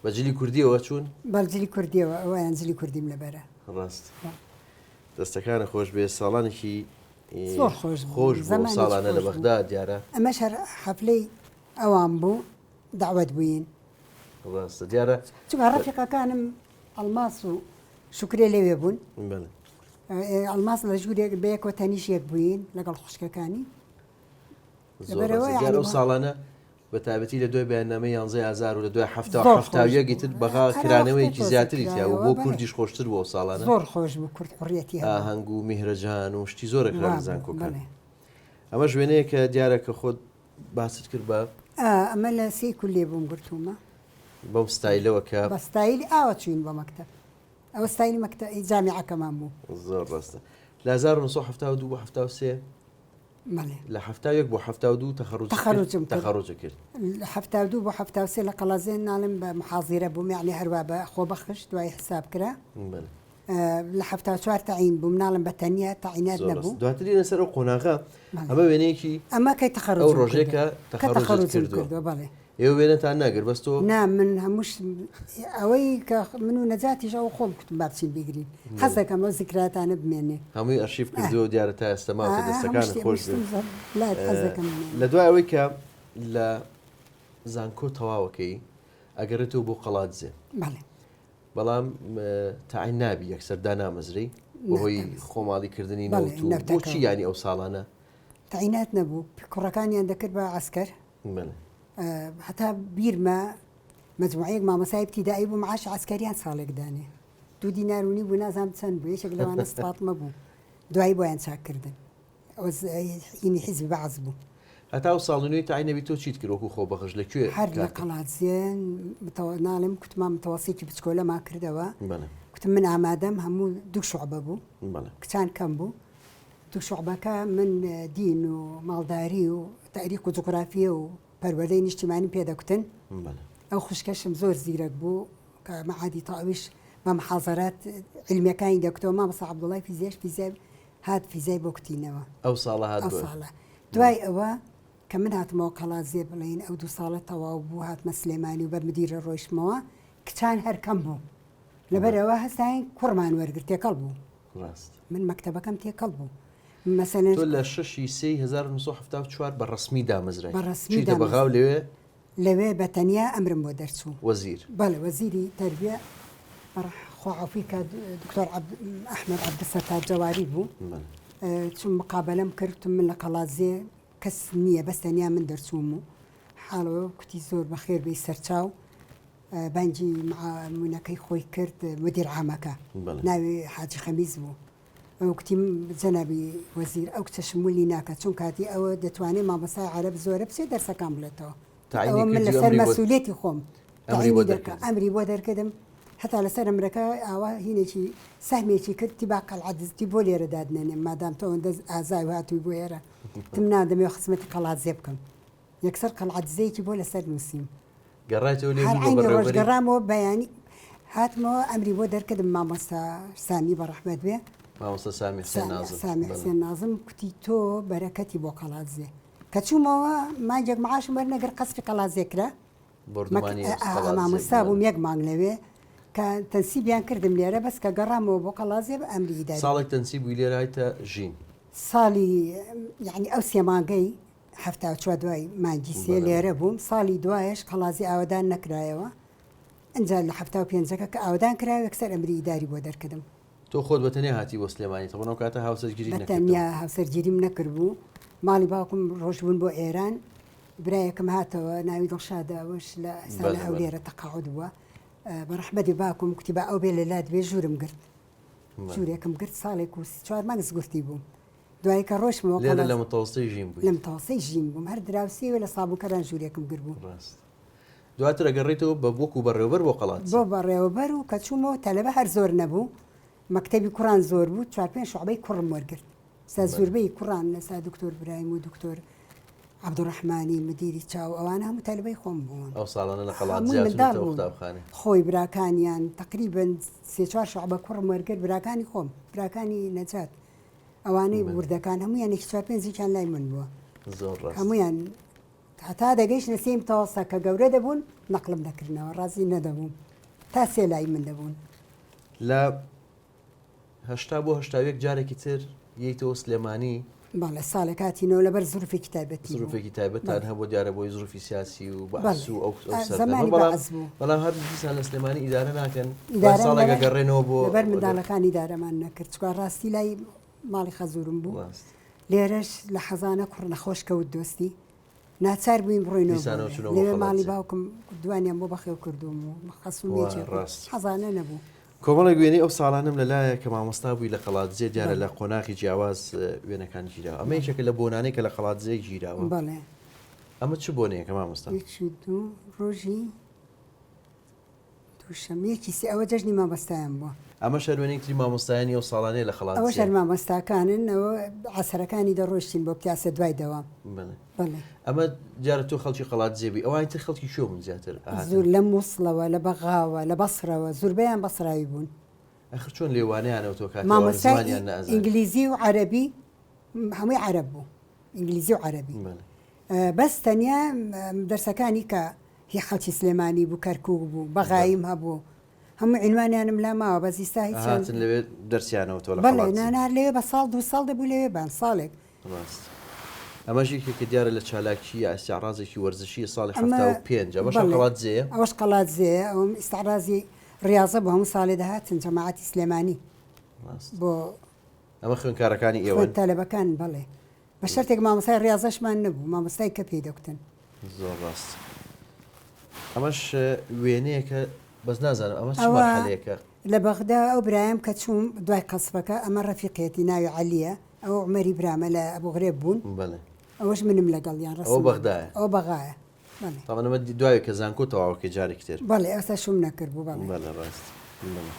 بە جلی کوردیەوە چوون؟ بەڵ جلی کوردیەوە ئەویان جلی کوردیم لەبەرە. ڕاست. دەستەکانت خۆش بێ ساڵانێکی زۆر خۆش بوو خۆش بوو زەمانێکی ساڵانە لە خۆش بوو. بەغدا دیارە. ئەمەش هەر حەفلەی ئەوان بوو دەعوەت بووین. ڕاستە دیارە. چونکە ڕەفیقەکانم ئەڵماس و شوکرێ لەوێ بوون. بەڵێ. ئەڵماس لە ژوورێک بەیەکەوە تەنیش یەک بووین لەگەڵ خوشکەکانی. زۆر لەبەرئەوە ڕاستە دیارە یعنی ئەو ساڵانە بە تایبەتی لە دوای بەیاننامەی یانزەی ئازار و لە دوای حەفتا و زۆر حەفتا و خۆش یەک بوو. ئیتر بەغا هەر ئەوەختە کرانەوەیەکی تۆزە زیاتری تیا بوو کرایەوە بۆ بەڵێ. کوردیش خۆشتر بوو ئەو ساڵانە. زۆر خۆش بوو کورد حوڕیەتی هەبوو. ئاهەنگ و میهرەجان و شتی زۆر ئەکرا وا لە بوو زانکۆکان. بەڵێ. ئەمەش وێنەیەکە دیارە کە خۆت باست کرد بە. ئا ئەمە لە سێی کولیە بووم گرتوومە. بەم ستایلەوە کە. بە ستایلی ئاوا چووین بۆ مەکتەب. ئەوە ستایلی مەکتەب جامیعەکەمان بوو. زۆر ڕاستە. لە 1972 بۆ 73 بەڵێ. لە 71 بۆ 72 تەخەڕوجت کرد؟ تەخەڕوجم کرد. تەخەڕوجت کرد. لە 72 بۆ 73 لە قەڵازێن ناڵێم بە محازیرە بووم یەعنی هەروا بە خۆبەخش دوای حساب کرا. بەڵێ. لە 74 تەعین بووم ناڵێم بە تەنیا تەعینات زۆر ڕاست. نەبوو. دواتر دێنە سەر ئەو قۆناغە. بەڵێ. ئەمە وێنەیەکی ئەمە کەی ئەو تەخەڕوجم ڕۆژەیە کردووە. کە کە تەخەڕوجت تەخەڕوجم کردووە. کردووە بەڵێ. ئێوە وێنەتان ناگرت بەس تۆ. نا من هەمووش ئەوەی کە من و نەجاتیش ئەوە خۆم کوتم با بچین بیگرین حەز دەکەم ئەو زیکراتانە بمێنێ. هەمووی ئەرشیف کردووە و دیارە تا ئێستا ماوەتە هەموو دەستەکانت شتێ خۆش بێ. شتم زۆر لات حەز دەکەم بمێنێ. لە دوای ئەوەی کە لە زانکۆ تەواوەکەی ئەگەڕێتەوە بۆ قەڵادزێ. بەڵێ. بەڵام تەعین نابی یەکسەر دانامەزرێی بەهۆی خۆماڵی کردنی نەوت و بۆچی یانی ئەو ساڵانە؟ تەعینات نەبوو کوڕەکانیان دەکرد بە عەسکەر. هەتا بیرمە مەجموعەیەک مامۆستای ئیبتیدائی بوو معاش عەسکەریان ساڵێک دانێ دوو دینار و نیو بوو نازانم چەند بوو یەکێک لەوانە فاتمە بوو دوایی بۆیان چاک کردن ئەوە هینی حیزبی بەعس بوو. هەتا ئەو ساڵ نوێی تەعین نەبی تۆ چیت کرد وەکو خۆبەخش لە کوێ هەر لە کارت کرد؟ قەڵادزێ ناڵێم کوتمان متەوەسیکی بچکۆلەمان کردەوە بەڵێ. کوتم من ئامادەم هەموو دوو شوعبە بوو بەڵێ. کچان کەم بوو دوو شوعبەکە من دین و ماڵداری و تاریخ و جوگرافیە و پەروەردەی نیشتیمانیم پێ دەکوتن بەڵێ. ئەو خوشکەشم زۆر زیرەک بوو کە مەعادی تاویش بە محازەرات عیلمیەکانی دەکوتەوە مامۆستا عەبدوڵای فیزیاش فیزیای هات فیزای بۆ کوتینەوە. ئەو ساڵە هات ئەو بۆ. ساڵە. دوای ئەوە کە من هاتمەوە قەڵادزێ بڵێین ئەو دوو ساڵە تەواو بوو هاتمە سلێمانی و بە مدیرە ڕۆیشتمەوە کچان هەر کەم بوو لەبەر ئەوە هەستاین کوڕمان وەرگرت تێکەڵ بوو. ڕاست. من مەکتەبەکەم تێکەڵ بوو. مەسەلەن. تۆ لە شەشی سێی 1974 بە ڕەسمی دامەزرای. بە ڕەسمی چوویتە بەغا و دامەزرام. لەوێ. لەوێ بە تەنیا ئەمرم بۆ دەرچوو. وەزیر. بەڵێ وەزیری تەربیە بەڕ خوا عەفوی کا دکتۆر ئەحمەد عەبدولسەتار جەواری بوو. چووم مقابەلەم کرد وتم من لە قەڵادزێ کەس نییە بەس تەنیا من دەرچووم و حاڵەوە کوتی زۆر بەخێر بێی سەرچاو بانگی معاونەکەی خۆی کرد مدیر عامەکە ناوی حاجی خەمیس بوو ئەو کوتی جەنابی وەزیر ئەو کچە شمولی ناکە چون کاتی ئەوە دەتوانێت مامۆستای عەرەب زۆرە بچێت دەرسەکان بڵێتەوە تەعینی ئەوە من کردی و لەسەر ئەمری بۆ مەسئولیەتی خۆم ئەمری بۆ تەعینی دەرکە دەرکردی. ئەمری بۆ دەرکردم هەتا لەسەر ئەمرەکە ئاوا هینێکی سەهمێکی کرد تی با قەلعەدزتی بۆ لێرە دادنەنێم مادام تۆ ئەوەندە ئازای و هاتووی بۆ ئێرە تم نادەمێ خزمەتی قەڵادزێ بکەم یەکسەر قەڵعەدزێکی بۆ لەسەر نووسیم. گەڕایتەوە لێ هەر بووی بە عەینی ڕۆژ بەڕێوەبەری؟ گەڕامەوە بەیانی هاتمەوە ئەمری بۆ دەرکردم مامۆستا سامی بە ڕەحمەت بێ. مامۆستا سامی حسێن نازم. سامی بەڵێ. حسێن نازم کوتی تۆ بەرەکەتی بۆ قەڵادزێ. کە چوومەوە مانگێک معاشم وەرنەگرت قەسفی قەڵادزێ کرا. بۆردومانی قەڵادزێ. مامۆستا بووم یەک مانگ لەوێ کە تەنسیبیان کردم لێرە بەس کە گەڕامەوە بۆ قەڵادزێ بە ئەمری ئیداری. ساڵێک تەنسیب بووی لێرە هایتە ژین. ساڵی یانی ئەو سێ مانگەی 74 دوای مانگی سێ لێرە بووم ساڵی دوایش قەڵازی ئاوەدان نەکرایەوە ئەجا لە حەفتا و پێنجەکە کە ئاوەدان کرا یەکسەر ئەمری ئیداری بۆ دەرکردم. تۆ خۆت بە تەنیا هاتی بۆ سلێمانی تەبعەن ئەو کاتە هاوسەرگیریت بە نەکردبوو؟ تەنیا هاوسەرگیریم نەکردبوو ماڵی باوکم ڕۆشتبوون بۆ ئێران برایەکم هاتەوە ناوی دڵشادە ئەوەش لە ئێستا لە بەڵێ بەڵێ. هەولێرە تەقاعود بووە بە ڕەحمەتی باوکم کوتی با ئەو بێ لە لات بێ ژوورم گرت ژوورێکم گرت ساڵێک و چوار مانگ زگورتی بووم دوایی کە ڕۆشتمەوە لێرە قەڵا لە متەوەستەی ژین بوویت؟ لە متەوەستەی ژین بووم هەر دراوسێ لە سابوونکەران ژوورێکم گرت بوو. ڕاست. دواتر ئەگەڕێیتەوە بە وەکو بەڕێوەبەر بۆ قەڵادزێ. بۆ بەڕێوەبەر و کە چوومەوە تەلەبە هەر زۆر نەبوو، مەکتەبی کوڕان زۆر بوو، چوار پێنج شوعبەی کوڕم وەرگرت. سا زوربەی کوڕان لەسا دکتۆر برایم و دکتۆر عەبدوڕەحمانی مدیری چاو ئەوانە هەموو تەلەبەی خۆم بوون. ئەو ساڵانە لە قەڵادزێ هەمووی منداڵ هاتوونەتەوە بوون. قوتابخانە. خۆی براکانیان تەقریبەن سێ چوار شوعبە کوڕم وەرگرت براکانی خۆم، براکانی نەجات ئەوانەی وردەکان هەموویان یەکی چوار پێنجێکیان لای من بووە. زۆر ڕاست. هەموویان هەتا دەگەیشتنە سێی متەوەستە کە گەورە دەبوون نەقڵم دەکردنەوە ڕازی نەدەبووم تا سێ لای من دەبوون. لە 80 بۆ 81 جارێکی تر یەیتەوە سلێمانی. بەڵێ ساڵێک هاتینەوە لەبەر زروفێکی تایبەتی بوو. زروفێکی تایبەتتان هەبوو دیارە بۆی زروفی سیاسی و بەعس و ئەو سەردەمە زەمانی بەڵام بەعس بوو. بەڵام هەر دیسان لە سلێمانی ئیدارە ناکەن دوای ئیدارەم ساڵێک لەبەر ئەگەڕێنەوە بۆ لەبەر منداڵەکان ئیدارەمان نەکرد چونکە ڕاستی لای ماڵی خەزورم بوو. ڕاست. لێرەش لە حەزانە کوڕ نەخۆش کەوت دۆستی ناچار بووین بڕۆینەوە دیسانەوە بۆ چوونەوە بۆ لەوێ ماڵی قەڵادزێ. باوکم دوانیان بۆ بەخێو کردووم و خەسووم وا یەکێک بوو ڕاست. حەزانە نەبوو. کۆمەڵێک وێنەی ئەو ساڵانەم لەلایە کە مامۆستا بووی لە قەڵادزێ دیارە بەڵێ. لە قۆناغی جیاواز وێنەکان گیراوە ئەمە بەڵێ. یەکێکە لە بۆنانەی کە لە قەڵادزێ گیراوە. بەڵێ. ئەمە چ بۆنەیەکە مامۆستا؟ یەکی دوو ڕۆژی دووشەممە یەکی سێ ئەوە جەژنی مامۆستایان بووە. ئەمەش هەر وێنەی تری مامۆستایانی ئەو ساڵانەیە لە ئەوەش قەڵادزێ. هەر مامۆستاکانن ئەوە عەسرەکانی دەڕۆیشتین بۆ پیاسە دوای دەوام. بەڵێ. بەڵێ. ئەمە دیارە تۆ خەڵکی قەڵادزێ بووی ئەوانی تر خەڵکی کوێ بوون زیاتر ئەهاتن؟ زۆر لە مووسڵەوە لە بەغاوە لە بەسرەوە زوربەیان بەسراوی بوون. ئەخر چۆن لێ وانەیانەوە تۆ کاتێ ئەوان مامۆستای زمانیان نەئەزانی؟ ئینگلیزی و عەرەبی هەمووی عەرەب بوو ئینگلیزی و عەرەبی. بەڵێ. بەس تەنیا دەرسەکانی کە هی خەڵکی سلێمانی بوو کەرکوک بوو بەغاییم هەبوو هەموو عینوانیانم لا ماوە بەس ئیستا هیچیان هاتن لەوێ دەرسیانەوە تۆ لە بەڵێ قەڵادزێ؟ نا نا لەوێ بە ساڵ دوو ساڵ دەبوو لەوێ بان ساڵێک. ڕاست. ئەمەش یەکێکە دیارە لە چالاکی یا ئیستعڕازێکی وەرزشی ساڵی ئەمە 75 ئەمەش هەر بەڵێ قەڵادزێیە؟ ئەوەش قەڵادزێیە ئەوم ئیستعڕازی ڕیاضە بوو هەموو ساڵێ دەهاتن جەماعەتی سلێمانی ڕاست. بۆ ئەمە خوێندکارەکانی خوێند ئێوەن؟ تەلەبەکان بەڵێ. بە شەرتێک مامۆستای ڕیاضەشمان نەبوو مامۆستای کە پێی دەکوتن. زۆر ڕاست. ئەمەش وێنەیەکە بەس نازانم ئەمە چ ئەوە مەرحەلەیەکە؟ لە بەغدا ئەو برایم کە چووم دوای قەسفەکە ئەمە ڕەفیقێتی ناوی عەلیە ئەوە عومەری برامە لە ئەبوغرێب بوون بەڵێ. ئەوەش منم لەگەڵیان ئەوە ڕەسم بەغدایە؟ ئەوە بەغایە بەڵێ. تەبعەن ئەمە دوای کە زانکۆ تەواوەکەی جارێکی تر. بەڵێ ئێستا شووم نەکردبوو بەڵێ. بەڵێ ڕاست بەڵێ.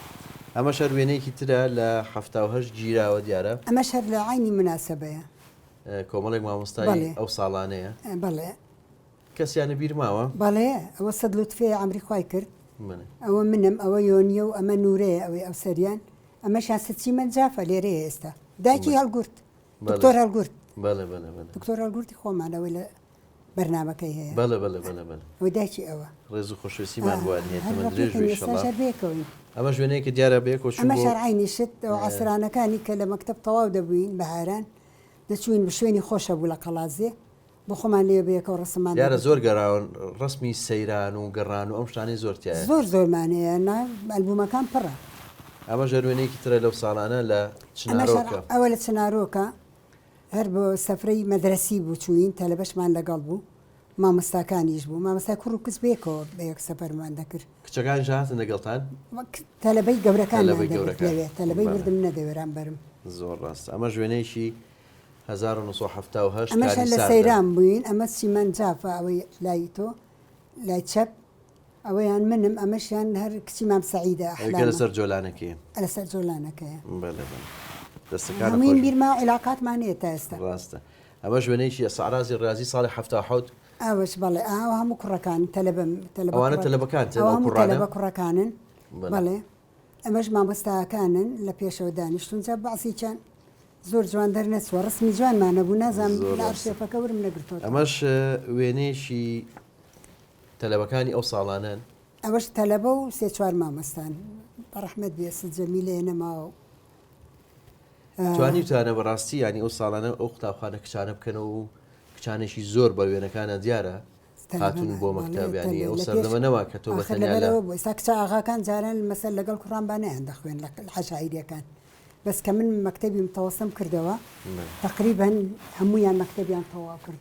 ئەمەش هەر وێنەیەکی ترە لە 78 گیراوە دیارە. ئەمەش هەر لە عەینی موناسەبەیە. کۆمەڵێک مامۆستای بەڵێ. ئەو ساڵانەیە. بەڵێ. کەسیانە بیر ماوە؟ بەڵێ ئەوە سەد لوتفەیە عەمری خوای کرد. بەڵێ. ئەوە منم ئەوە یۆنیە و ئەمە نورەیە ئەوەی ئەو سەریان ئەمەشیان ست چیمەن جافە لێرەیە ئێستا دایکی هەڵگورد دکتۆر هەڵگورد. بەڵێ بەڵێ بەڵێ. دکتۆر هەڵگوردی خۆمان ئەوەی لە بەرنامەکەی هەیە. بەڵێ بەڵێ بەڵێ بەڵێ. ئەوەی دایکی ئەوە. ڕێز و خۆشەویستیمان بۆیان هەیە هەر تەمەن درێژ ڕەفیقین بێ ئێستاش ئیشەڵا. هەر بەیەکەوەین. ئەمەش وێنەیەکە دیارە بەیەکەوە چوون ئەمەش بۆ. هەر عەینی شت ئەو عەسرانەکانی کە لە مەکتەب تەواو دەبووین بەهاران دەچووین شوێنی خۆش هەبوو لە قەڵادزێ بۆ خۆمان لێ بەیەکەوە ڕەسممان دیارە دەگرت. زۆر گەراون ڕەسمی سەیران و گەڕان و ئەم شتانەی زۆر تیایە. زۆر زۆرمان هەیە نا ئەلبومەکان پڕە. ئەمەش هەر وێنەیەکی ترە لەو ساڵانە لە ئەمەش هەر چنارۆکە. ئەوە لە چنارۆکە هەر بۆ سەفرەی مەدرەسی بوو چووین تەلەبەشمان لەگەڵ بوو مامۆستاکانیش بوو مامۆستای کوڕ و کچ بەیەکەوە بەیەک سەفەرمان دەکرد. کچەکانیش هاتن لەگەڵتان؟ تەلەبەی گەورەکانمان تەلەبەی دەبرد گەورەکان لەوێ تەلەبەی بەڵێ. وردم نەدەوێران بەرم. زۆر ڕاستە ئەمەش وێنەیەکی 1978 ئەمەش هەر کانی لە ساردە. سەیران بووین ئەمە چیمەن جافە ئەوەی لای تۆ لای چەپ ئەوەیان منم ئەمەشیان هەر کچی مام سەعیدە ئەوی کە ئەحلامە. لەسەر جۆلانەکەیە. لەسەر جۆلانەکەیە. بەڵێ بەڵێ دەستەکانت هەموویم خۆش بێ. بیر ماوە عیلاقاتمان هەیە تا ئێستا. ڕاستە ئەمەش وێنەیەکی ئیستعرازی ڕیازی ساڵی 77. ئەوەش بەڵێ ئەوە هەموو کوڕەکان تەلەبەم تەلەبە ئەوانە کوڕە تەلەبەکانتن ئەوە ئەو هەموو کوڕانە؟ تەلەبە کوڕەکانن بەڵێ. بەڵێ ئەمەش مامۆستاکانن لە پێشەوە دانیشتوون جا بەعزێکیان زۆر جوان دەرنەچووە ڕسمی جوانمان نەبوو نازانم زۆر لە ڕاستە. ئەرشێفەکە ورم نەگرتۆتەوە. ئەمەش وێنەیەکی تەلەبەکانی ئەو ساڵانەن. ئەوەش تەلەبە و سێ چوار مامۆستان. بەڕەحمەت بێ ست جەمیلەیە نەماوە و. توانیوتانە بەڕاستی یانی ئەو ساڵانە ئەو قوتابخانە کچانە بکەنەوە و کچانێکی زۆر بە وێنەکانە دیارە هاتوون بۆ مەکتەب یانی ئەو سەردەمە نەما کە تۆ بە تەنیا لە. ئێستا کچە ئاغاکان جاران مەسەل لەگەڵ کوڕان با نەیان دەخوێن لە عەشایریەکان بەس کە من مەکتەبی متەوەستەم کردەوە تەقریبەن هەموویان مەکتەبیان تەواو کرد.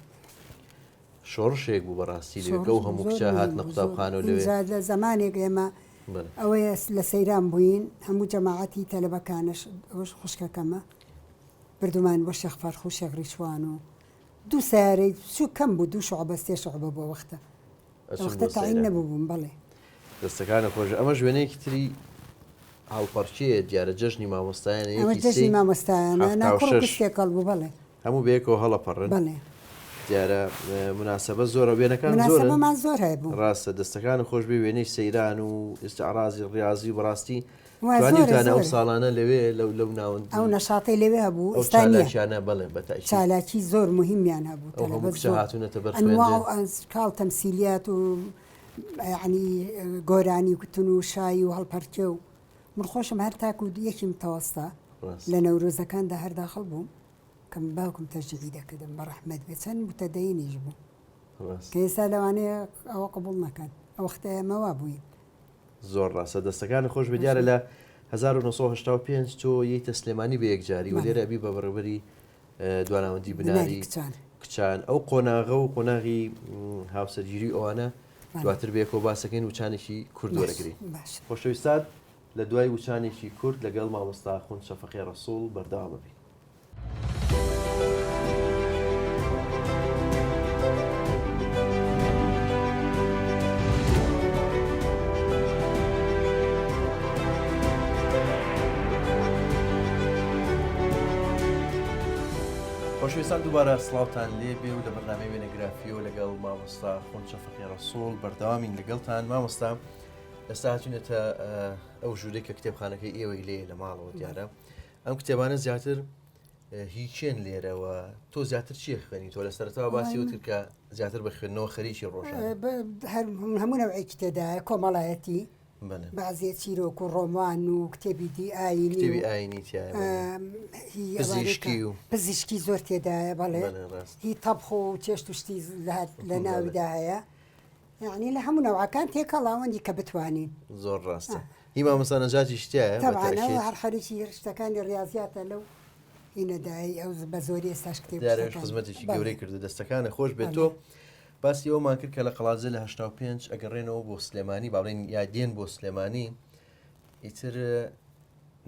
شۆڕشێک بوو بەڕاستی لەوێ کە ئەو هەموو کچە هاتنە قوتابخانە و لەوێ. ئینجا لە زەمانێک ئێمە ئەوەیە لە سەیران بووین هەموو جەماعەتی تەلەبەکانش ئەوەش خوشکەکەمە بردومان بۆ شێخ فەرخ و شێخ ڕیشوان و دوو سیارەی چوو کەم بوو دوو شعبە سێ شعبە بۆ وەختە. ئەچون وەختە بۆ تەعین سەیران. نەبووبووم بەڵێ. دەستەکانت خۆش ئەمەش وێنەیەکی تری هەڵپەڕکێیە دیارە جەژنی مامۆستایانە ئەمە یەکی جەژنی سێی مامۆستایانە نا 76 کوڕ و کچ تێکەڵ بوو بەڵێ. هەموو بەیەکەوە هەڵەپەڕن. بەڵێ. دیارە موناسەبە زۆرە وێنەکان زۆرن. موناسەبەمان زۆر هەبوو. ڕاستە دەستەکانت خۆش بێ وێنەی سەیران و ئیستعڕازی ڕیازی و بەڕاستی وا زۆرە توانیوتانە ئەو زۆرە. ساڵانە لەوێ لەو لەو ئەو ناوەندی نەشاتەی لەوێ هەبوو ئەو ئیستا نییە. چالاکیانە بەڵێ بە تەئکید. چالاکی زۆر موهیمیان هەبوو ئەو تەلەبە هەموو کچە زۆر هاتوونەتە بەر ئەنواع خوێندن. و ئەشکاڵ تەمسیلیات و یەعنی گۆرانی کوتن و شایی و هەڵپەرکێ و من خۆشم هەر تاکوو یەکی متەوەستە ڕاستە. لە نەورۆزەکاندا هەر داخڵ بووم کە باوکم تەشجیعی دەکردم بە ڕەحمەت بێ چەند متەدەینیش بوو ڕاستە. کە ئێستا لەوانەیە ئەوە قبوڵ نەکەن ئەو وەختە ئێمە وا بووین. زۆر ڕاستە دەستەکانت خۆش بێ دیارە لە 1985 تۆ یەیتە سلێمانی بە یەکجاری و لێرە ئەبی بە بەڕێوەبەری دواناوەندی بناری کچان ئەو قۆناغە و قۆناغی هاوسەرگیری ئەوانە دواتر بەیەکەوە باسەکەین وچانێکی کورد وەرەگرین خۆشەویستان لە دوای وچانێکی کورد لەگەڵ مامۆستا خونچە فەقێ ڕەسوڵ بەردەوام ئەبین. خۆشەویستان دووبارە سڵاوتان لێ بێ و لە بەرنامەی وێنەگرافیەوە لەگەڵ مامۆستا خونچە فەقێ ڕەسوڵ بەردەوامین لەگەڵتان مامۆستا ئێستا هاتوینەتە ئەو ژوورەی کە کتێبخانەکەی ئێوەی لێ لە ماڵەوە دیارە ئەم کتێبانە زیاتر هی کێن لێرەوە تۆ زیاتر چیە خوێنی تۆ لە سەرەتاوە باسی وت کرد کە زیاتر بە خوێندنەوە خەریکی ڕۆژانە هەموو نەوعێکی تێدایە کۆمەڵایەتی بەعزێ چیرۆک و ڕۆمان و کتێبی دی ئاینی کتێبی ئاینی تیایە پزیشکی و پزیشکی زۆر تێدایە بەڵێ هی تەبخ و چێشت و شتی لە ناویدا هەیە یعنی لە هەموو نەوعەکان تێکەڵاوەندی کە بتوانین. زۆر ڕاستە هی مامۆستا نەجاتیش تیایە بە تەبعەن ئەو تەئکید. هەر خەریکی شتەکانی ڕیازیاتە لەو هینەدایەی ئەو بە زۆری ئێستاش کتێب دیارە ئەویش شتەکان خزمەتێکی بەڵێ. گەورەی کردو دەستەکانت خۆش بێت تۆ بەڵێ. باسی ئەوەمان کرد کە لە قەڵادزێ لە 85 ئەگەڕێنەوە بۆ سلێمانی با بڵێین یا دێن بۆ سلێمانی ئیتر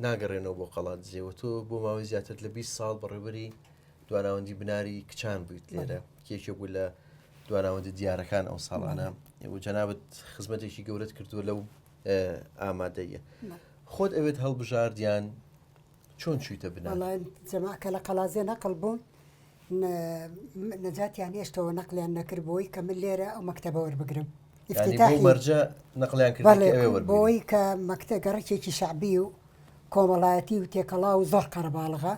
ناگەڕێنەوە بۆ قەڵادزێ و تۆ بۆ ماوەی زیاتر لە 20 ساڵ بەڕێوەبەری دواناوەندی بناری کچان بوویت لێرە کێکێ بوو لە دواناوەندە دیارەکان ئەو ساڵانە و جەنابەت خزمەتێکی گەورەت کردووە لەو ئامادەیە خۆت ئەوێت هەڵبژاردیان چۆن چوویتە بنا جەماکە لە قەڵازێ نەقل بوون نەجاتیان هێشتەوە نەقلیان نەکرد بۆی کە من لێرە ئەو مەکتەبە وەربگرم مەرجە نەقلیان کرد بۆی کە مەکتە گەڕەکێکی شعبی و کۆمەڵایەتی و تێکەڵا و زۆر قەرەباڵغە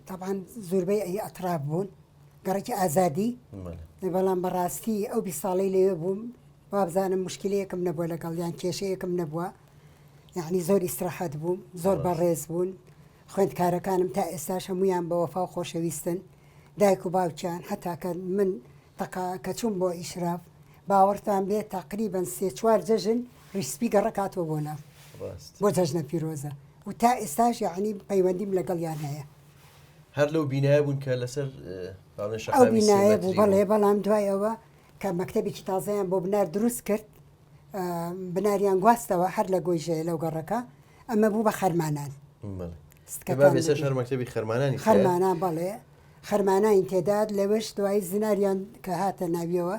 تەبعەن زۆربەی ئەی ئەتراف بوون گەڕەکی ئازادی بەڵام بەڕاستی ئەو بی ساڵەی لەوێ بووم وابزانم مشکلەیەکم نەبووە لەگەڵ یان کێشەیەکم نەبووە یعنی زۆر ئیسراحەت بووم زۆر بەڕێز بوون خوێندکارەکانم تا ئێستاش هەمویان بە وەفا و خۆشەویستن دایک و باوکیان حتا کە من تەقا کە چووم بۆ ئیشراف باوەڕتان بێت تەقریبەن سێ چوار جەژن ڕیش سپی گەڕەک هاتووە بۆ لام بۆ جەژنە پیرۆزە و تا ئێستاش یەعنی پەیوەندیم لەگەڵیان هەیە. هەر لەو بینایە بوون کە لەسەر باڵێن ئەو شەقامی بینایە بوو سێ مەتری بەڵێ بوو. بەڵام دوای ئەوە کە مەکتەبێکی تازەیان بۆ بنار دروست کرد بناریان گواستەوە هەر لە گۆیژەیە لەو گەڕەکە ئەمە بوو بە خەرمانان. بەڵێ. ستکەکان بابێ ئێستاش بوو. هەر مەکتەبی خەرمانانی تیایە؟ خەرمانان بەڵێ خەرمانانی تێداد لەوێش دوایی زناریان کە هاتە ناویەوە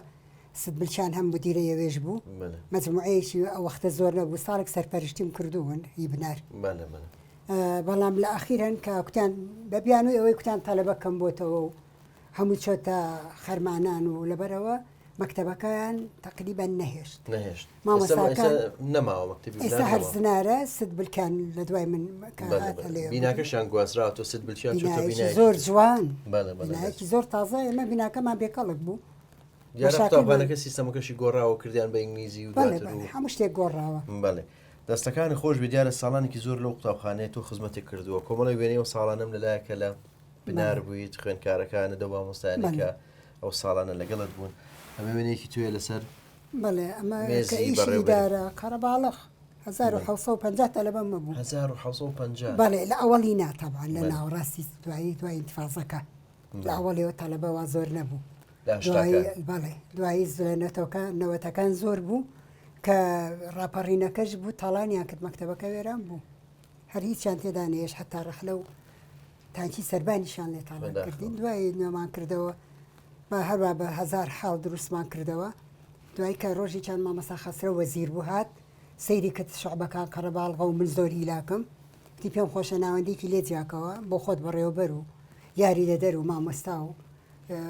ست بلچان هەم مدیرە یەوێش بوو مەجموعەیەکی ئەو وەختە زۆر نەبوو ساڵێک سەرپەرشتیم کردوون هی بنار بەڵام لە ئەخیرەن کە کوتیان بە بیانووی ئەوەی کوتیان تەلەبە کەم بۆتەوە و هەموو چۆتە خەرمانان و لەبەرەوە مەکتەبەکەیان تقریبا نەهێشت نەهێشت مامۆستاکان نەماوە مەکتەبی ئێستا هەر زنارە ست بلکان لە دوای من کە هاتە لێ بیناکەشیان گوازراوە تۆ ست بلکیان چۆتە بینایەکی بینایەکی زۆر جوان بەڵێ بەڵێ بینایەکی زۆر تازە ئێمە بیناکەمان بێکەڵک بوو دیارە قوتابخانەکە سیستەمەکەشی گۆڕاوە کردیان بە ئینگلیزی و بەڵێ دواتر و بەڵێ هەموو شتێک گۆڕاوە. بەڵێ دەستەکانی خۆش بێ دیارە ساڵانێکی زۆر لەو قوتابخانەیە تۆ خزمەتێک کردووە کۆمەڵی وێنەی ئەو ساڵانەم لەلایە کە لە بنار بوویت خوێندکارەکانت ئەو مامۆستایانەی بەڵێ. کە ئەو ساڵانە لەگەڵت بوون ئەمە وێنەیەکی تۆیە لەسەر بەڵێ ئەمە کە مێزی ئیشی بەڕێوبەری. ئیدارە قەرەباڵغ 1750 تەلەبەم هەبوو. 1750 بەڵێ لە ئەوەڵی نا تەبعەن لە بەڵێ. ناوەڕاستی دوایی دوای ئینتفازەکە لە ئەوەڵیەوە تەلەبە وا زۆر نەبوو. لە دوایی هەشتاکان. بەڵێ دوایی لە نەتەوەکان نەوەتەکان زۆر بوو کە ڕاپەڕینەکەش بوو تاڵانیان کرد مەکتەبەکە وێران بوو هەر هیچیان تێدا نەیەش حتا ڕەحلە و تانکی سەربانیشیان لێ تاڵان بەداخەوە. کردین دوایی نوێمان کردەوە بە هەروا بە هەزار حاڵ دروستمان کردەوە. دوای کە ڕۆژێکیان مامۆستا خەسرەو وەزیر بوو هات سەیری کرد شوعبەکان قەرەباڵغە و من زۆر هیلاکم، وتی پێم خۆشە ناوەندێکی لێ جیاکەوە بۆ خۆت بەڕێوەبەر و یاریدەدەر و مامۆستا و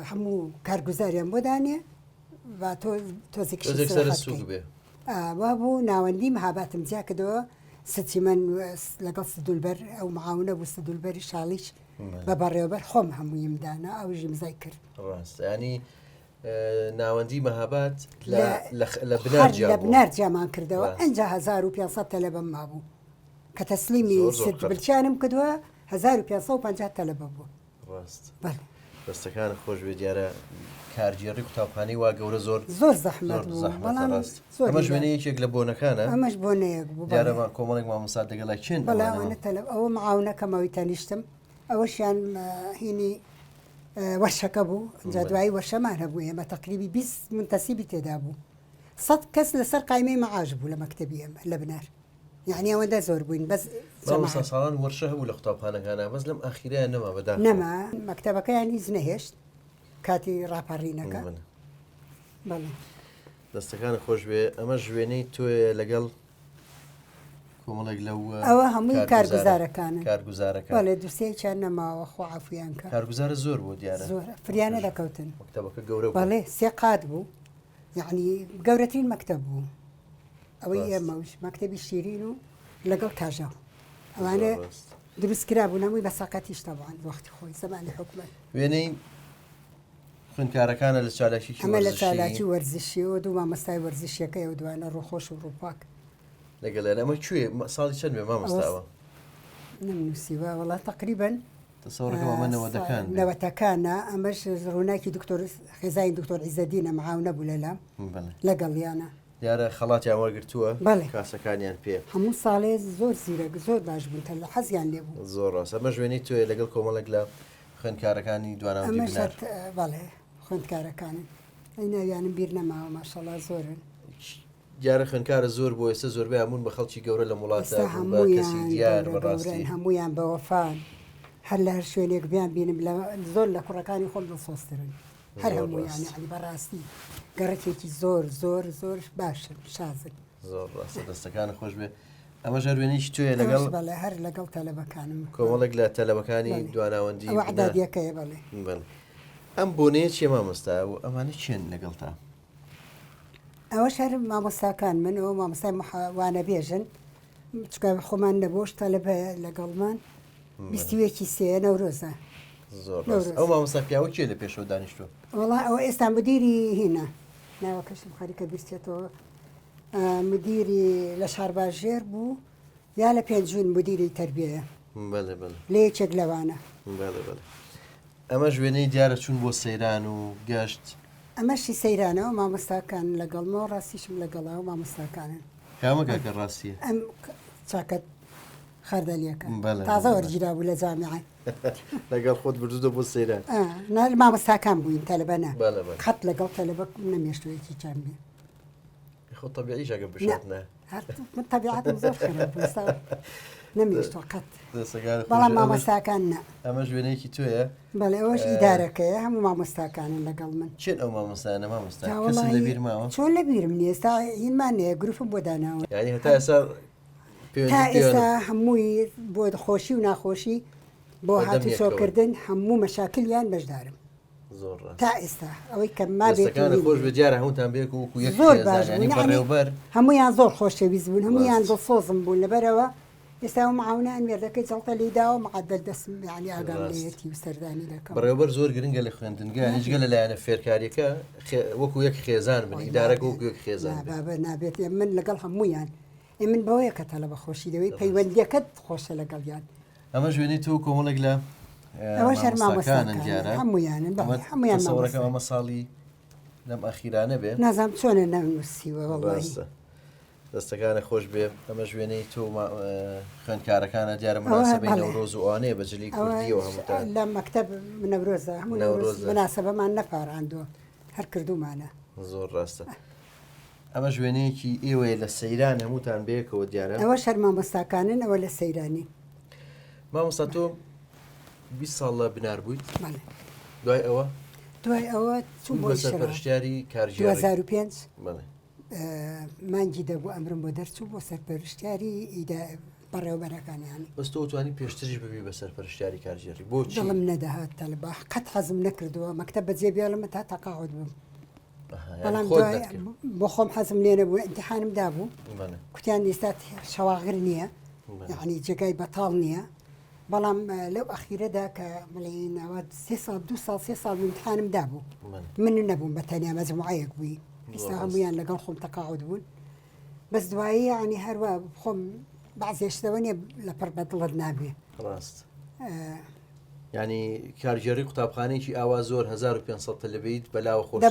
هەموو کارگوزاریان بۆ دانێ با تۆ تۆزێکیش تۆزێک سەرت ئیسراحەت سووک بکەی. بێ. ئا وابوو ناوەندی مهاباتم جیا کردەوە سچیمەن لەگەڵ سدولبەر ئەو معاونە بوو سدولبەری شاڵیش بە بەڕێوەبەر خۆم هەموویم دانا ئەویش ئیمزای کرد. ڕاستە یانی ناوەندی مەهاباد لە بنار لە بنار جیامان کردەوە ئەجا 1500 تەلەبەم مابوو کە تەسلیمی بلچیانم کردووە 1550 تەلەبە بوو ڕاست دەستەکان خۆش بێ دیارە کارگێڕی قوتابخانەی وا گەورە زۆر زۆر زەحمەت بەڵام ئەمەش وێنە یەکێک لە بۆنەکانە ئەمەش بۆنەیەک بوو دیارە کۆمەڵێک مامۆستا دەگەڵا کێن بەڵام تەلەب ئەوە معاونەکەمەوەی تەنیشتم ئەوەشیان هینی وەرشەکە بوو ئینجا دوایی وەرشەمان هەبوو ئێمە تەقریبی 20 منتەسیبی تێدا بوو سەد کەس لەسەر قایمەی مەعاش بوو لە مەکتەبی ئێمە لە بنار یعنی ئەوەندە زۆر بووین بەس مامۆستا ساڵان وەرشە هەبوو لە قوتابخانەکانە بەس لەم ئاخیرەیان نەما بەداخەوە نەما مەکتەبەکەیان هیچ نەهێشت کاتی ڕاپەڕینەکە بەڵێ دەستەکانت خۆش بێ ئەمەش وێنەی تۆیە لەگەڵ کۆمەڵێک لەو ئەوە هەمووی کارگوزارەکانن کارگوزارەکان بەڵێ دوسێکیان نەماوە خۆ عەفویان کە کارگوزارە زۆر بۆ دیارە زۆر فریانە دەکەوتن مەکتەبەکە گەورە بوو بەڵێ سێ قات بوو یعنی گەورەترین مەکتەب بوو ئەوەی ئێمەوش مەکتەبی شیرین و لەگەڵ کاژاو ئەوانە دروست کرابوون هەمووی بە سەقەتیش تەبان وەختی خۆی زمانی حکومەت وێنەی خوێندکارەکانە لە چالاکیی ئەمە لە چالاکی وەرزشیەوە دوو مامۆستای وەرزشیەکەی ئەو دوانە ڕووخۆش و ڕووپاک. لەگەڵیان ئەمە کوێ ساڵی چەند بێ مامۆستاوە؟ نەمنووسیوە وەڵا تقریبا تەسەوڕەکەم ئەمە نەوەدەکان بێ. نەوەتەکانە ئەمەش ڕووناکی دکتۆر خێزانی دکتۆر عیزەدینە معاونە بوو لەلام لەگەڵیانە. دیارە خەڵاتیان وەرگرتووە کاسەکانیان پێ. هەموو ساڵێ زۆر زیرەک زۆر باش بوون تەل حەزیان لێ بوو. زۆر ڕاستە ئەمەش وێنەی تۆیە لەگەڵ کۆمەڵێک لە خوێندکارەکانی دواناوەندی ئەمەش بنار. بەڵێ خوێندکارەکانن ئەی ناویانم بیر نەماوە ماشەڵا زۆرن. دیارە خوێندکارە زۆر بۆ ئێستا زۆربەیان بوون بە خەڵکی گەورە لەم وڵاتە ئێستا بوون بە کەسی هەموویان دیار گەورە بەڕاستی. گەورەن هەموویان بەوەفان هەر لە هەر شوێنێک بیان بینم لە زۆر لە کوڕەکانی خۆم دڵسۆزترن هەر زۆر هەموویان ڕاست. یەعنی بەڕاستی گەڕەکێکی زۆر زۆر زۆر باشن شازن. زۆر ڕاستە دەستەکانت خۆش بێ. ئەمەش هەر وێنەیەکی تۆیە لەگەڵ ئەوەش بەڵێ هەر لەگەڵ تەلەبەکانم. کۆمەڵێک لە تەلەبەکانی بەڵێ. دواناوەندی ئەوە بنار. ئەعدادیەکەیە بەڵێ. بەڵێ. ئەم بۆنەیە چییە مامۆستا و ئەمانە کێن لەگەڵتا؟ ئەوەش هەر مامۆستاکان من ئەوە مامۆستای وانەبێژن چکە خۆمان نەبۆش تەلەبە لەگەڵمان بیستویەکی سێ نەورۆزە زۆر ئەو مامۆستا پیاوە کێ لە پێشەوە دانیشتووە وەڵا ئەوە ئێستا مدیری هینە ناوەکەشم خەریکە بیرچێتەوە مدیری لە شارباژێر بوو یا لە پێنجوین مدیری تربیەیە بەڵێ بەڵێ لە یەکێک لەوانە بەڵێ بەڵێ ئەمەش وێنەی دیارە چوون بۆ سەیران و گەشت. ئەمەشی سەیرانەوە مامۆستاکان لەگەڵمەوە ڕاستیشم لەگەڵا و مامۆستاکانن. کامە کاکە ڕاستیە؟ ئەم چاکەت خەردەلیەکە تازە وەرگیرابوو لە جامیعە. لەگەڵ خۆت بردووتە بۆ سەیران؟ نا مامۆستاکان بووین تەلەبە نا قەت لەگەڵ تەلەبە نەمێشتووە یەکێکیان بێ. خۆ تەبیعیش ئەگەر بشات نا. من تەبیعەتم زۆر خراپ بوو ئێستا نەمێشتووە قەت. بەڵام مامۆستاکان نا. ئەمەش وێنەیەکی تۆیە؟ بەڵێ ئەوەش ئیدارەکەیە هەموو مامۆستاکانن لەگەڵ من. کێن ئەو مامۆستایانە مامۆستا کەست لەبیر ماوە؟ چۆن لەبیرم نییە ئێستا هینمان هەیە گروپم بۆ داناون. یانی هەتا ئێستا تا ئێستا هەمووی بۆ خۆشی و ناخۆشی بۆ هاتوچۆکردن هەموو مەشاکلیان بەشدارم. زۆر ڕاست. تا ئێستا ئەوەی کە مابێت دەستەکانت خۆش بێت دیارە هەمووتان بێک و وەکو یەک زۆر باش خێزان یانی بوون یەعنی بەڕێوبەر هەموویان زۆر خۆشەویست بوون هەموویان ڕاست. دڵسۆزم بوون لەبەرئەوە ئێستا ئەو معاونەیان مێردەکەی جەڵتە لێی داوە معەدەل دەستم یەعنی ئاگام ڕاست. لێیەتی و سەردانی دەکەم. بەڕێوبەر زۆر گرنگە لە خوێندنگە یانی جگە لە لایەنە فێرکاریەکە خێ وەکو یەک خێزان بن وەی ئیدارەکە نابێت وەکو یەک خێزان نا بێت. بابە نابێت ئێ من لەگەڵ هەموویان ئێ من بەوەیە کە تەلەبە خۆشی دەوێی ڕاست. پەیوەندیەکەت خۆشە لەگەڵیان. ئەمەش وێنەی تۆ و کۆمەڵێک لە ئەوەش هەر مامۆستاکانن مامۆستاکانن دیارە هەموویانن ئەمە بەڵێ هەموویان تەسەوڕەکەم مامۆستان. ئەمە ساڵی لەم ئەخیرانە بێ. نازانم چۆنە نەمنووسیوە وەڵڵاهی. ڕاستە دەستەکانت خۆش بێ ئەمەش وێنەی تۆ و خوێندکارەکانە دیارە ئەوە مناسەبەی بەڵێ نەورۆز و ئەوانەیە بە جلی ئەوە کوردیەوە هەمووتان لە مەکتەب نەورۆزە هەموو نەورۆز نەورۆزە مناسەبەمان نەپاراندووە هەر کردوومانە. زۆر ڕاستە ئەمەش وێنەیەکی ئێوەیە لە سەیران هەمووتان بەیەکەوە دیارە. ئەوەش هەر مامۆستاکانن ئەوە لە سەیرانی. مامۆستا تۆ 20 ساڵ لە بنار بوویت بەڵێ. دوای ئەوە؟ دوای ئەوە چووم بۆ بە ئیشراف. سەرپەرشتیاری کارگێڕی. 2005 بەڵێ. مانگی دەبوو ئەمرم بۆ دەرچوو بۆ سەرپەرشتیاری ئیدا بەڕێوەبەرەکان یانی. بەس تۆ توانی پێشتریش ببی بە سەرپەرشتیاری کارگێڕی بۆچی؟ دڵم نەدەهات تەلبە قەت حەزم نەکردووە مەکتەب بەجێ بێڵم تا تەقاعود بم. ئەها، یانی بەڵام خۆت دوای نەتکرد. بۆ خۆم حەزم لێ نەبوو ئیمتیحانم دابوو بەڵێ. کوتیان ئێستا شەواغر نییە بەڵێ. یعنی جێگای بەتاڵ نییە بەڵام لەو ئەخیرەدا کە بڵێین ئەوە سێ ساڵ دوو ساڵ سێ ساڵ ئیمتیحانم دابوو من نەبووم بە تەنیا مەجموعەیەک بووی ئێستا هەموویان لەگەڵ خۆم تەقاعد بوون بەس دوایی یعنی هەروە خۆم بەعزێ شتەوە نییە لە پڕ بە دڵت نابێ ڕاست ینی کارگێڕی قوتابخانەیەکی ئاوا زۆر 1500 تەلەبیت بەلاوە خۆش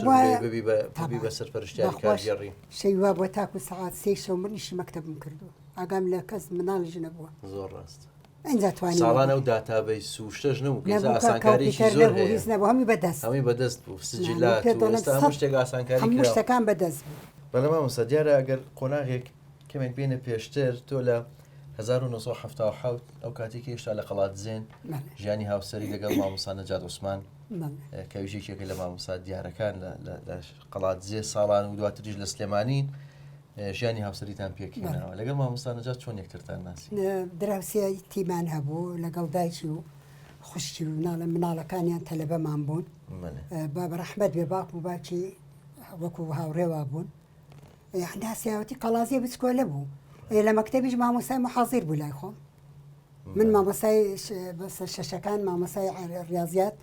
ببی بە بە سەرپەرشتیاری کارگێڕی شەیوا بۆ تاکو سەعات سێ شەو منیشی مەکتەبم کردو ئاگام لە کەس مناڵیش نەبووە زۆر ڕاست ئینجا توانیم ساڵان ئەو database و شتەش نەبوو کە ئێستا ئاسانکاریی زۆر هەیە هیچ نەبوو هەمووی بەدەست هەمووی بەدەست بوو سجلات و ئێستا هەموو شتێک ئاسانکاری هەموو شتەکان بەدەست بوو. بەڵێ مامۆستا دیارە ئەگەر قۆناغێک کەمێک بێنە پێشتر تۆ لە 1970 ئەو کاتێک هێشتا لە قەڵادزێن ژیانی هاوسەری لەگەڵ مامۆستا نەجات عوسمان کە ئەویش یەکێکە لە مامۆستا دیارەکان لە قەڵادزێ ساڵان و دواتریش لە سلێمانی ژیانی هاوسەریتان پێکهێناوە لەگەڵ مامۆستا نەجات چۆن یەکترتان ناسی؟ دراوسێیەتیمان هەبوو لەگەڵ دایکی و خوشکی و مناڵە مناڵەکانیان تەلەبەمان بوون با بە ڕەحمەت بێ باوکم و باوکی وەکو هاوڕێ وا بوون ناسیاوەتی قەڵازیە بچکۆلە بوو لە مەکتەبیش مامۆستای محازیر بوو لای خۆم من مامۆستای شەشەکان مامۆستای ڕاضیات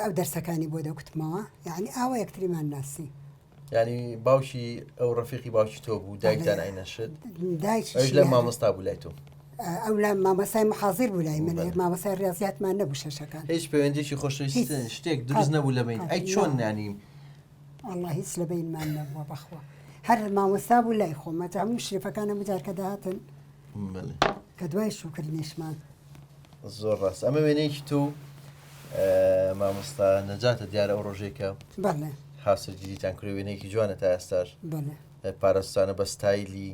ئەو دەرسەکانی بۆ دەکوتمەوە یعنی ئاوا یەکتریمان ناسی یانی باوکی ئەو ڕەفیقی باوکی تۆ بوو دایکتان ئەینەشت دایکی لە مامۆستا بوو لای تۆ ئەو لە مامۆستای محازیر بوو لای من مامۆستای ڕاضیاتمان نەبوو شەشەکان هیچ پەیوەندێکی خۆشەویست شتێک دروست نەبوو لە بین ئەی چۆن نانی والله هیچ لە بینمان نەبووە بەخوا هەر مامۆستا بوو لای خۆمە هەموو شریفەکان هەموو جار کە دەهاتن کە دوای شوکردنیشمان زۆر ڕاست ئەمە وێنەیەکی تۆ مامۆستا نەجاتە دیارە ئەو ڕۆژەی کە بەڵێ هاوسەرگیریتان کرد وێنەیەکی جوانە تا ئێستاش بەڵێ پارستانە بە ستایلی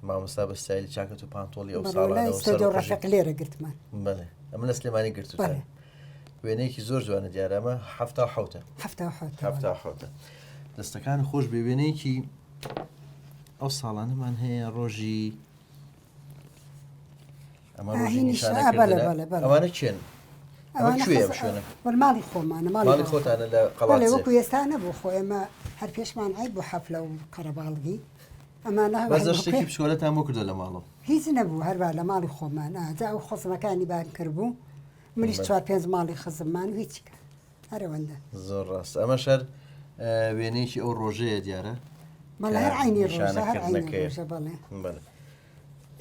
مامۆستا بە ستایلی چاکەت و پانتۆڵی ئەو بەڵێ ساڵانە لای و ستۆدیۆ سەر و قژی. ڕەفیق لێرە گرتمان بەڵێ ئەمە لە سلێمانی گرتوتان بەڵێ. وێنەیەکی زۆر جوانە دیارە ئەمە حەفتا و حەوتە حەفتا و حەوتە حەفتا و حەوتە دەستەکان خۆش بێ وێنەیەکی ئەو ساڵانەمان هەیە ڕۆژی ئەمە ڕۆژی نیشانەکردنە ئەوانە کێن؟ ئەمە کوێیە ئەم شوێنە؟ ماڵی خۆمانە ماڵی خۆتانە لە قەڵادزێ وەکو ئێستا نەبوو خۆ ئێمە هەر پێشمان عیب بوو حەفلە و قەرەباڵغی ئەمانە بەس شتێکی بچکۆلەتان بۆ کردووە لە ماڵەوە؟ هیچ نەبوو هەروا لە ماڵی خۆمان ئاجا ئەو خزمەکانی بان کردبوو منیش چوار پێنج ماڵی خزممان و هیچ هەرەوەندە زۆر ڕاست ئەمەش هەر وێنەیەکی ئەو ڕۆژەیە دیارە بەڵێ هەر عینی ڕۆژە هەر عینی ڕۆژە بەڵێ بەڵێ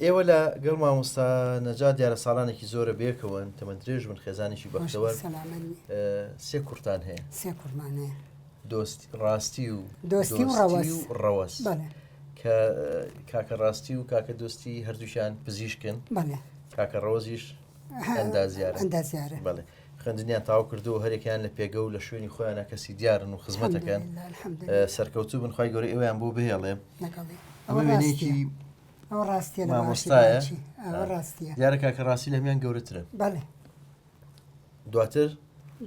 ئێوە لە گەڵ مامۆستا نەجات دیارە ساڵانێکی زۆرە بێکەوەن تەمەن درێژ بن خێزانێکی بەختەوەر سێ کوڕتان هەیە سێ کوڕمان هەیە دۆست ڕاستی و دۆستی و ڕەوەز و ڕەوەز کە کاکە ڕاستی و کاکە دۆستی هەردووشیان پزیشکن بەڵێ کاکە ڕەوەزیش ئەندازیارە ئەندازیارە بەڵێ خوێندنیان تاو کردو و هەرێکیان لە پێگە و لە شوێنی خۆیانە کەسی دیارن و خزمەتەکەن سەرکەوتوو بن خوای گەورە ئێوەیان بۆ بهێڵێ ئەمە وێنەیەکی ئەوە ڕاستیە لە مامۆستایە ئەوە ڕاستیە دیارە کاکە ڕاستی لە هەمیان گەورەترە بەڵێ دواتر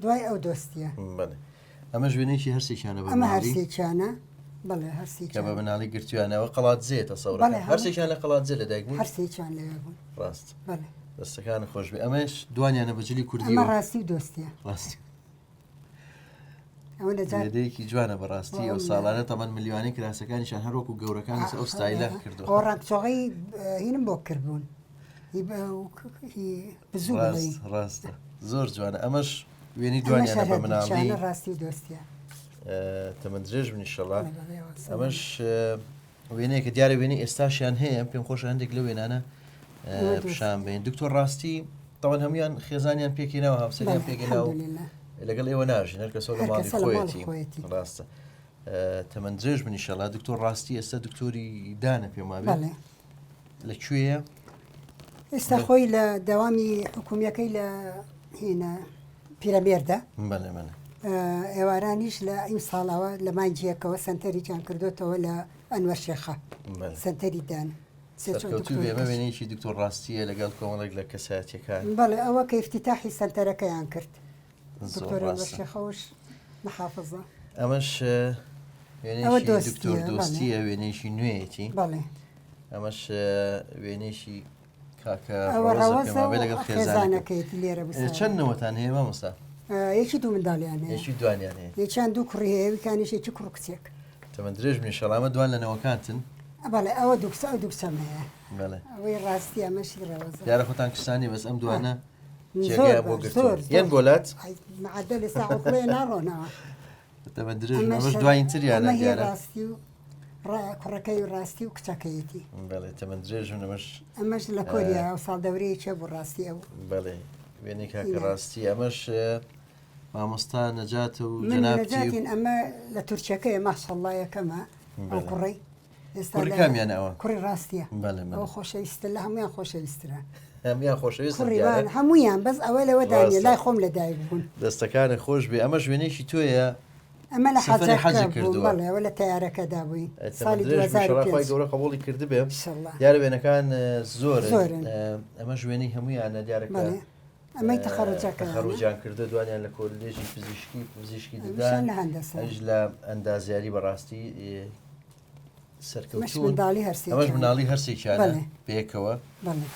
دوای ئەو دۆستیە بەڵێ ئەمە وێنەیەکی هەرسێکیانە بە ئەمە مناڵی هەرسێکیانە بەڵێ کە هەرسێکیان بە مناڵی گرتویانەوە قەڵادزێ تەسەورەکەم بەڵێ، هەموو- هەرسێکیان لە قەڵادزێ لەدایک بوون هەرسێکیان لەوێ بوون ڕاست بەڵێ دەستەکان خۆش بێ ئەمەش دوانیانە بە جلی ئەمە کوردیەوە ڕاستی و دۆستیە ڕاستی ئەوە لە جار وێنەیەکی جوانە بەڕاستی ئەو ساڵانە تەمەن ملیوانی کراسەکانیشان هەر وەکو گەورەکان لەسەر ئەو ستایلە کردووە. ئەوە ڕاکچۆغەی هینم بۆ کردبوون هی هی بزوو بڵێی. ڕاست ڕاستە زۆر جوانە ئەمەش وێنەی دوانیانە بە مناڵی ڕاستی و دۆستیە تەمەن درێژ بن ئیشەڵا ئەمەش وێنەیەکە دیارە وێنەی ئێستاشیان هەیە پێم خۆشە هەندێک لە وێنانە پیشان بین دکتۆر ڕاستی تاوان هەمویان خێزانیان پێکینەوە هاوسەریان پێکینەوە لەگەڵ ئێوە ناژین هەر کەسەوە لە ماڵی خۆیەتی ڕاستە تەمەن درێژ بن ئیشەڵا دکتۆر ڕاستی ئێستا دکتۆری دانە پێم وابێ لە کوێیە؟ ئێستا خۆی لە دەوامی حکومیەکەی لە هینە پیرەمێردە بەڵێ بەڵێ ئێوارانیش لە ئیم ساڵەوە لە مانگیەکەوە سنتەریان کردوتەوە لە ئەنوەر شێخە سنتەری دان سەرکەوتوو بێ ئەمە وێنەیەکی دکتۆر ڕاستیە لەگەڵ کۆمەڵێک لە کەسایەتیەکان. بەڵێ ئەوە کە ئیفتیتاحی سەنتەرەکەیان کرد دکتۆر ئەنوەر شێخەوش. محافظە. ئەمەش ئەوە وێنەیەکی دۆستیە، دکتۆر بەڵێ. دۆستیە وێنەیەکی نوێیەتی بەڵێ. ئەمەش وێنەیەکی کاکە ئەوە ڕەوەزە ڕەوەزە پێم و وابێ لەگەڵ خێزانەکەی. خێزانەکەیەتی لێرە بوو چەند ساڵی. نەوەتان هەیە مامۆستا؟ یەکی دوو منداڵیان هەیە. یەکی دوانیان هەیە. یەکیان دوو کوڕی هەیە ئەویکانیش یەکی کوڕ و کچێک. تەمەن درێژ بن ئینشەڵا ئەمە دوان لە نەوەکانتن؟ بەڵێ ئەوە دوو کچە ئەو دوو کچەم هەیە. بەڵێ. ئەوەی ڕاستی ئەمەشی ڕەوەزە. دیارە خۆتان کچتان نییە بەس ئەم دوانە زۆر جێگەیان بۆ باش گرتوون. زۆر یەن زۆر. بۆ لات؟ ئەی مەعەدەل ئێستا عوقڵەیە ناڕۆنەوە. تەمەن درێژ بن ئەمەش ئەمەش دوایین تریانە ئەمە هی دیارە. ڕاستی و ڕا کوڕەکەی و ڕاستی و کچەکەیەتی. بەڵێ تەمەن درێژ بن ئەمەش ئەمەش لە کۆریا ئەو ساڵ دەورەیەکێ بوو ڕاستی ئەو بەڵێ وێنەی کاکە ئینە. ڕاستی ئەمەش مامۆستا نەجاتە و من جەنابتی و نەجاتین ئەمە لە تورکیەکەیە ماشەڵڵا یەکەمە ئەو بەڵێ. کوڕەی ئێستا کوڕی لە کامیانە ئەوە؟ کوڕی ڕاستیە بەڵێ بەڵێ. ئەوە خۆشەویستە لە هەمویان خۆشەویسترە. هەمویان خۆشەویستن کوڕی دیارە. وان هەمویان بەس ئەوە لەوەدا نیە ڕاستە. لای خۆم لەدایک بوون. دەستەکانت خۆش بێ ئەمەش وێنەیەکی تۆیە ئەمە لە سەفەری حەجەکە حەجت بووم کردووە. بەڵێ ئەوە لە تەیارەکەدا بووین تەمەن ساڵی درێژ بی ئینشەڵا خوای 2005 گەورە قبوڵی کردبێ. ئینشەڵا. دیارە وێنەکان زۆرن زۆرن. ئەمەش وێنەی هەمویانە دیارە کە بەڵێ ئەمەی تەخەڕوجەکەیانە. تەخەڕوجیان کردووە دوانیان لە کۆلێژی پزیشکی پزیشکی ئەویشیان ددان لە هەندەسە. ئەویش لە ئەندازیاری بەڕاستی ئەمەش سەرکەوتوون. منداڵی ئەمەش هەرسێکیانە. مناڵی هەرسێکیانە بەڵێ. پێکەوە. بەڵێ.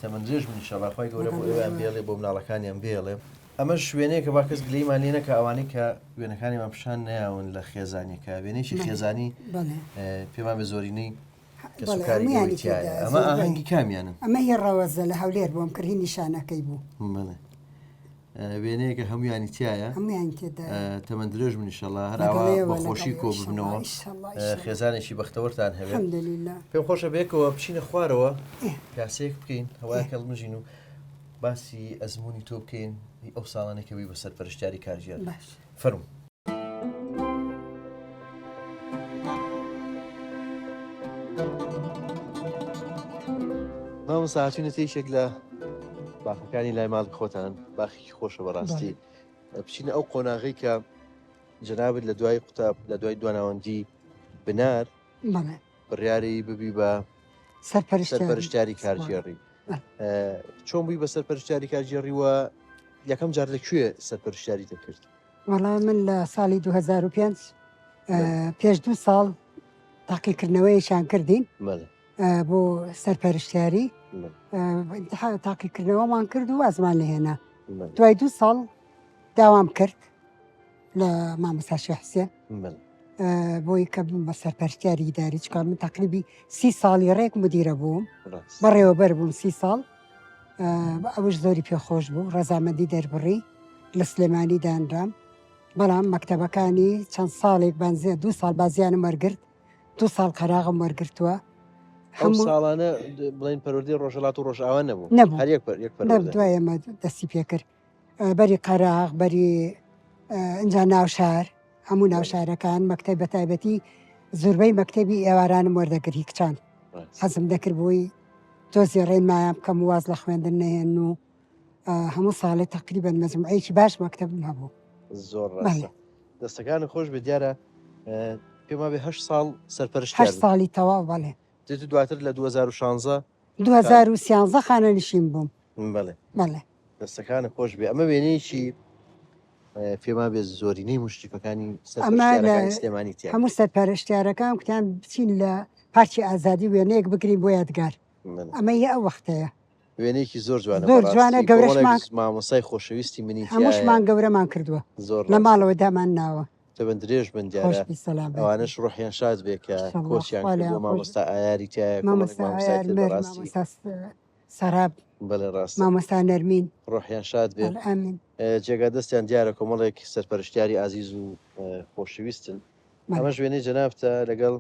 تەمەن درێژ بن ئینشەڵا خوای گەورە بۆ لەگەڵ ئێوەیان ئێوە. بێڵێ بۆ مناڵەکانیان بێڵێ. ئەمەش وێنەیەکە با کەس گلەیمان لێ نەکا ئەوانەی کە وێنەکانیمان پیشان نەیاون لە خێزانیەکە وێنەیەکی بەڵێ. خێزانی بەڵێ. پێمان بێ زۆرینەی بەڵێ کەسوکاری هەموویانی ئێوەی تیایە تێدایە ئەمە زۆربەی. ئاهەنگی کامیانن؟ ئەمە هی ڕەوەزە لە هەولێر بۆم کرد هی نیشانەکەی بوو. بەڵێ وێنەیەکە هەمویانی تایە هەمویان تێدایە. تەمەن درێژ بن ئینشەڵا هەر لەگەڵ ئاوا ئێوە بە لەگەڵ خۆشی ئێوە کۆ ئینشەڵا ببنەوە ئینشەڵا ئینشەڵا. خێزانێکی بەختەوەرتان هەبێ. الحمدللە. پێم خۆشە بەیەکەوە بچینە خوارەوە ئێ. پیاسەیەک بکەین هەوایەک هەڵمژین و باسی ئەزموونی تۆ بکەین ئەو ساڵانەی کە بووی بە سەرپەرشتیاری کارگێڕی. باش. فەرموو. مامۆستا هاتوینەتە یەکێک لە باخەکانی لای ماڵی خۆتان باخێکی خۆشە بەڕاستی بچینە ئەو قۆناغەی کە جەنابت لە دوای قوتاب لە دوای دواناوەندی بنار بڕیاری ببی بە سەرپەرشتیاری کارگێڕی چۆن بووی بە سەرپەرشتیاری کارگێڕی وە یەکەم جار لە کوێ سەرپەرشتیاری دەکرد؟ وەڵا من لە ساڵی 2005 پێش دوو ساڵ تاقیکردنەوەیەکیان کردین بۆ سەرپەرشتیاری تاقیکردنەوەمان کرد و وازمان لێهێنا دوای دوو ساڵ داوام کرد لە مامۆستا شێخ حسێن بۆی کە بم بە سەرپەرشتیاری ئیداری چکار من تقریبی سی ساڵی ڕێک مدیرە بووم بەڕێوەبەر بووم سی ساڵ ئەوش زۆری پێخۆش بوو ڕەزامەندی دەربڕی لە سلێمانی دانرام بەڵام مەکتەبەکانی چەند ساڵێک بانزێ دوو ساڵ بازیانم وەرگرت دوو ساڵ قەراغم وەرگرتووە. هەموو ساڵانە بڵێن پەروەردەی ڕۆژهەڵات و ڕۆژئاوا نەبوو نەبوو هەر یەک پەر یەک پەروەردە دوای ئێمە دەستی پێکرد بەری قەراغ بەری ئینجا ناوشار هەموو ناوشارەکان مەکتەب بە تایبەتی زۆربەی مەکتەبی ئێوارانم وەردەگرت هی کچان حەزم دەکرد بۆی تۆزی ڕێنمایان بکەم و واز لە خوێندن نەهێن و هەموو ساڵێ تقریبا مەجموعەیەکی باش مەکتەبم هەبوو. زۆر ڕاستە دەستەکانت خۆش بێت دیارە پێم وابێ هەشت ساڵ سەرپەرشتیار هەشت ساڵی تەواو بەڵێ. دێت و دواتر لە 2016 2013 خانەنشین بووم. بەڵێ. بەڵێ. دەستەکانت خۆش بێ ئەمە وێنەیەکی پێم وابێ زۆرینەی مشریفەکانی ئەمە لە سەرپەرشتیارەکانی سلێمانی تیا هەموو سەرپەرشتیارەکان کوتیان بچین لە پارکی ئازادی وێنەیەک بگرین بۆ یادگار. ئەمە هی ئەو وەختەیە. وێنەیەکی زۆر جوانە زۆر جوانە بەڕاستی گەورەشمان کۆمەڵێک مامۆستای خۆشەویستی منی تیایە هەمووشمان گەورەمان کردووە زۆر لە ڕاستە ماڵەوە دامان ناوە. تەمەن درێژ بن خۆش دیارە بی سەلام بێت. ئەوانەش ڕۆحیان شاد بێ کە ئینشەڵڵا کۆچیان خوا کردووە لێیان خۆش مامۆستا ئایاری تیایە کۆمەڵێک مامۆستا مامۆستای ئایار تر مەر بەڕاستی مامۆستا سەراب بەڵێ ڕاستە مامۆستا نەرمین ڕۆحیان شاد بێ بەڵێ ئامین. جێگا دەستیان دیارە کۆمەڵێک سەرپەرشتیاری ئازیز و خۆشەویستن بەڵێ. ئەمەش وێنەی جەنابتە لەگەڵ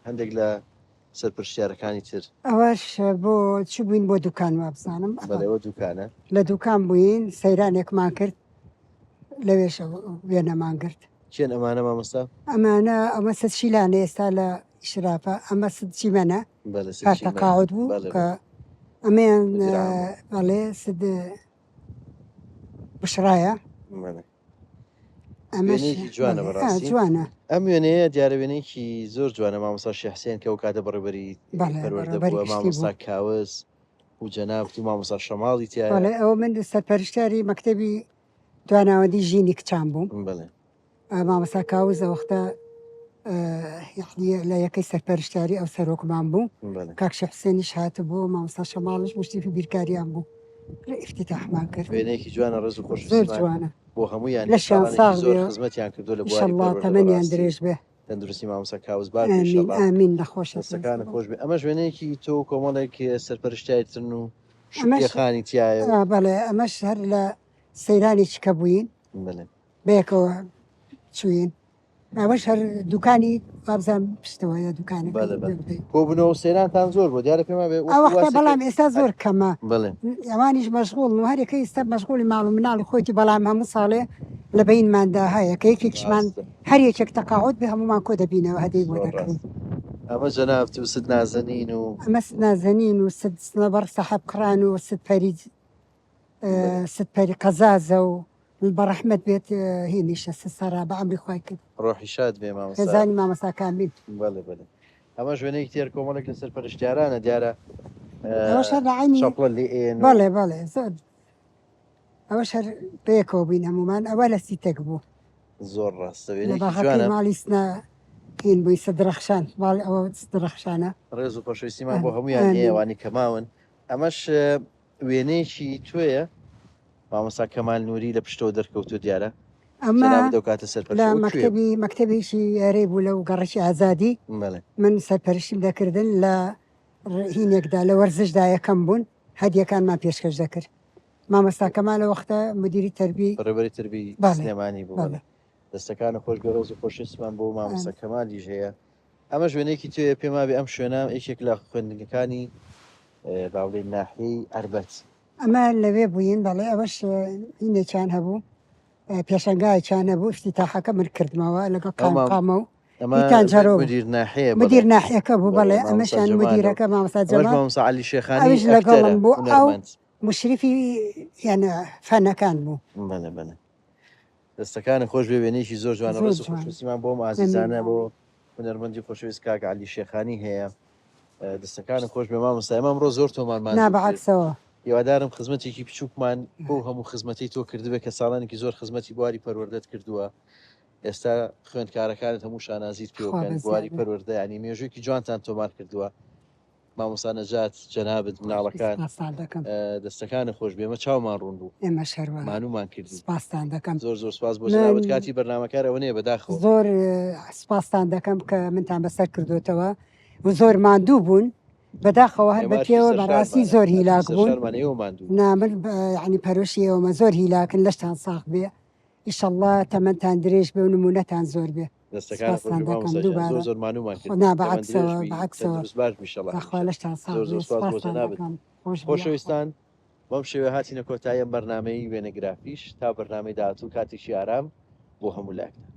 هەندێک لە سەرپرشتیارەکانی تر. ئەوەش بۆ چ بووین بۆ دوکان وابزانم. بەڵێ ئەوە دوکانە. لە دوکان بووین سەیرانێکمان کرد لەوێش وێنەمان گرت. کێن ئەمانە مامۆستا؟ ئەمانە ئەمە ست شیلانە ئێستا لە ئیشرافە ئەمە ست چیمەنە بەڵێ ست پار چیمەنە تەقاعد بوو بەڵێ کە بەڵێ. ئەمەیان مدیر عام بوو. بەڵێ ست بشڕایە. بەڵێ. ئەمەش وێنەیەکی جوانە بەڵێ، ئا، بەڕاستی. جوانە. ئەم وێنەیە دیارە وێنەیەکی زۆر جوانە مامۆستا شێخ حسێن کە ئەو کاتە بەڕێوەبەری بەڵێ، پەروەردە بەڕێوەبەری بووە گشتی مامۆستا بوو. کاوس و جەنابت و مامۆستا شەماڵی تیایە. بەڵێ ئەوە من سەرپەرشتیاری مەکتەبی دواناوەندی ژینی کچان بووم. بەڵێ. مامۆستا کاوز ئەوەختە یەعنی لە یەکەی سەرپەرشتیاری ئەو سەرۆکمان بوو کاک شێخ حوسێنیش هاتبوو مامۆستا شەماڵش مشریفی بیرکاریان بوو لە ئیفتیتاحمان کرد. وێنەیەکی جوانە ڕێز و زۆر خۆشەویستیمان جوانە بۆ هەموویان لەشیان ساڵانێکی ساغ زۆر بێ خزمەتیان کردووە لە بواری ئیشەڵڵا پەروەردە تەمەنیان بەڕاستی درێژ بێ. تەندروستی مامۆستا کاوس باش بێ ئامین ئیشەڵڵا ئامین لە خۆشت دەستەکانت خۆش بێ ئەمەش وێنەیەکی تۆ و کۆمەڵێک سەرپەرشتیاری ترن و ئەمەش شوکریە خانی تیایە و ئا بەڵێ ئەمەش هەر لە سەیرانێکی کە بووین بەڵێ. بەیەکەوە چووین ئەوەش هەر دوکانی وابزانم پشتەوەیە دوکانەکەی بەڵێ بەڵێ بێ. کۆبوونەوە و سەیرانتان زۆر بووە دیارە پێم وابێ ئەو وەکو وەختە واسێکە بەڵام ئێستا زۆر کەمە بەڵێ ئەوانیش مەشغوڵن و هەرێکە ئێستا مەشغوڵی ماڵ و مناڵی خۆیتی بەڵام هەموو ساڵێ لە بەینماندا هەیە کە یەکێکیشمان ڕاستە هەر یەکێک تەقاعود بێ هەموومان کۆ دەبینەوە هەدیەی بۆ زۆر دەکڕین. ڕاستە ئەمە جەنابت و ست نازەنین و ئەمە ست نازەنین و ست سنەبەڕ سەحەب قڕان و ست پەری بەڵێ ست پەری قەزازە و بەڕەحمەت بێت هینیشە ست سەرا بە عەمری خوای کرد. ڕۆحی شاد بێ مامۆستا. خێزانی مامۆستا کامیل. بەڵێ بەڵێ ئەمەش وێنەیەکی تێر کۆمەڵێک لە سەرپەرشتیارانە دیارە ئەوەش هەر لە عەینی چەپڵە لێ ئێن و بەڵێ بەڵێ زۆر ئەوەش هەر بەیەکەوە بووین هەموومان ئەوە لە سیتەک بوو. زۆر ڕاستە لە وێنەیەکی باخەکەی جوانە. ماڵی سنە هین بووین سدرەخشان ماڵی ئەوە سدرەخشانە. ڕێز و خۆشەویستیمان بۆ هەموویان هەیە ئامین. ئەوانەی کە ماون ئەمەش وێنەیەکی تۆیە مامۆستا کەمال نوری لە پشتەوە دەرکەوتووە دیارە ئەمە جەنابت ئەو کاتە لە سەرپەرشتی ئەوە کوێ بوو؟ مەکتەبی مەکتەبێکی ئێرەی بوو لەو گەڕەکی ئازادی بەڵێ. من سەرپەرشتیم دەکردن لە هینێکدا لە وەرزشدا یەکەم بوون هەدیەکانمان پێشکەش دەکرد مامۆستا کەمال ئەو وەختە مدیری تەربی بەڕێوەبەری تەربی بەڵێ سلێمانی بوو بەڵێ. بەڵێ دەستەکانت خۆش بێ ڕێز و خۆشەویستیمان بۆ مامۆستا کەمالیش هەیە ئەمەش وێنەیەکی تۆیە پێم وابێ ئەم شوێنە یەکێک لە خوێندنگەکانی با بڵێین ناحیەی ئەربەت. ئەمە لەوێ بووین بەڵێ ئەوەش هینێکیان هەبوو پێشەنگایەکیان هەبوو ئیفتیتاحەکە من کردمەوە لەگەڵ قایمقامە و ئەمە هیتان جەرۆ بوو. مدیر ناحیە بەڵێ. مدیر ناحیەکە بوو بەڵێ بەڵێ مامۆستا ئەمەشیان جەمالە و مدیرەکە مامۆستا ئەمەش جەمال مامۆستا عەلی شێخانی ئەویش ئەکتەرە لەگەڵم بوو ئەو هونەرمەند. مشریفی یان فەنەکان بوو. بەڵێ بەڵێ دەستەکانت خۆش بێ وێنەیەکی زۆر جوانە زۆر ڕێز و جوانە. خۆشەویستیمان بۆ ئەم ئەمین ئازیزانە بۆ ئامین. هونەرمەندی خۆشەویست کاک عەلی شێخانی هەیە دەستەکانت خۆش بێ مامۆستا ئێمە ئەمڕۆ زۆر تۆمان نا ماندوو کرد بەعەکسەوە. هیوادارم خزمەتێکی بچووکمان بەو هەموو خزمەتەی تۆ کردبێ کە ساڵانێکی زۆر خزمەتی بواری پەروەردەت کردووە ئێستا خوێندکارەکانت هەموو شانازیت خوا پێوەکەن بەزیاد بواری بێ. پەروەردە یانی مێژوویەکی جوانتان تۆمار کردووە مامۆستا نەجات جەنابت مناڵەکان سپاستان دەکەم. دەستەکانت خۆش بێ ئێمە چاومان ڕوون بوو ئێمەش هەروەها مانوومان کردی سپاستان دەکەم. زۆر زۆر سپاس بۆ من جەنابت کاتی بەرنامەکار ئەوە نییە بەداخەوە. زۆر سپاستان دەکەم کە منتان بەسەر کردۆتەوە و زۆر ماندوو بوون بەداخەوە هەر ئێمە بە ئەرکی پێوە بەڕاستی سەرشانمانە زۆر ئەرکی هیلاک بوون سەرشانمانە ئێوە ماندوو بوون. نا من یانی پەرۆشی ئێوەمە زۆر هیلاکن لەشتان ساغ بێ ئیشەڵڵا تەمەنتان درێژ بێ و نموونەتان زۆر بێ. دەستەکانت خۆش سپاستان بێ دەکەم مامۆستا گیان زۆر دووبارە زۆر مانوومان خۆ کردی نا تەمەن درێژ بەعەکسەوە بی بەعەکسەوە تەندروست باش بی ئیشەڵا یاخوا هەمیشە لەشتان ساغ زۆر بێ زۆر سپاس بۆ سپاستان جەنابت دەکەم خۆش بی یاخوا. خۆشەویستان بەم شێوەیە هاتینە کۆتایی ئەم بەرنامەی وێنەگرافیش تا بەرنامەی داهاتوو کاتێکی ئارام بۆ هەموو لایەکتان.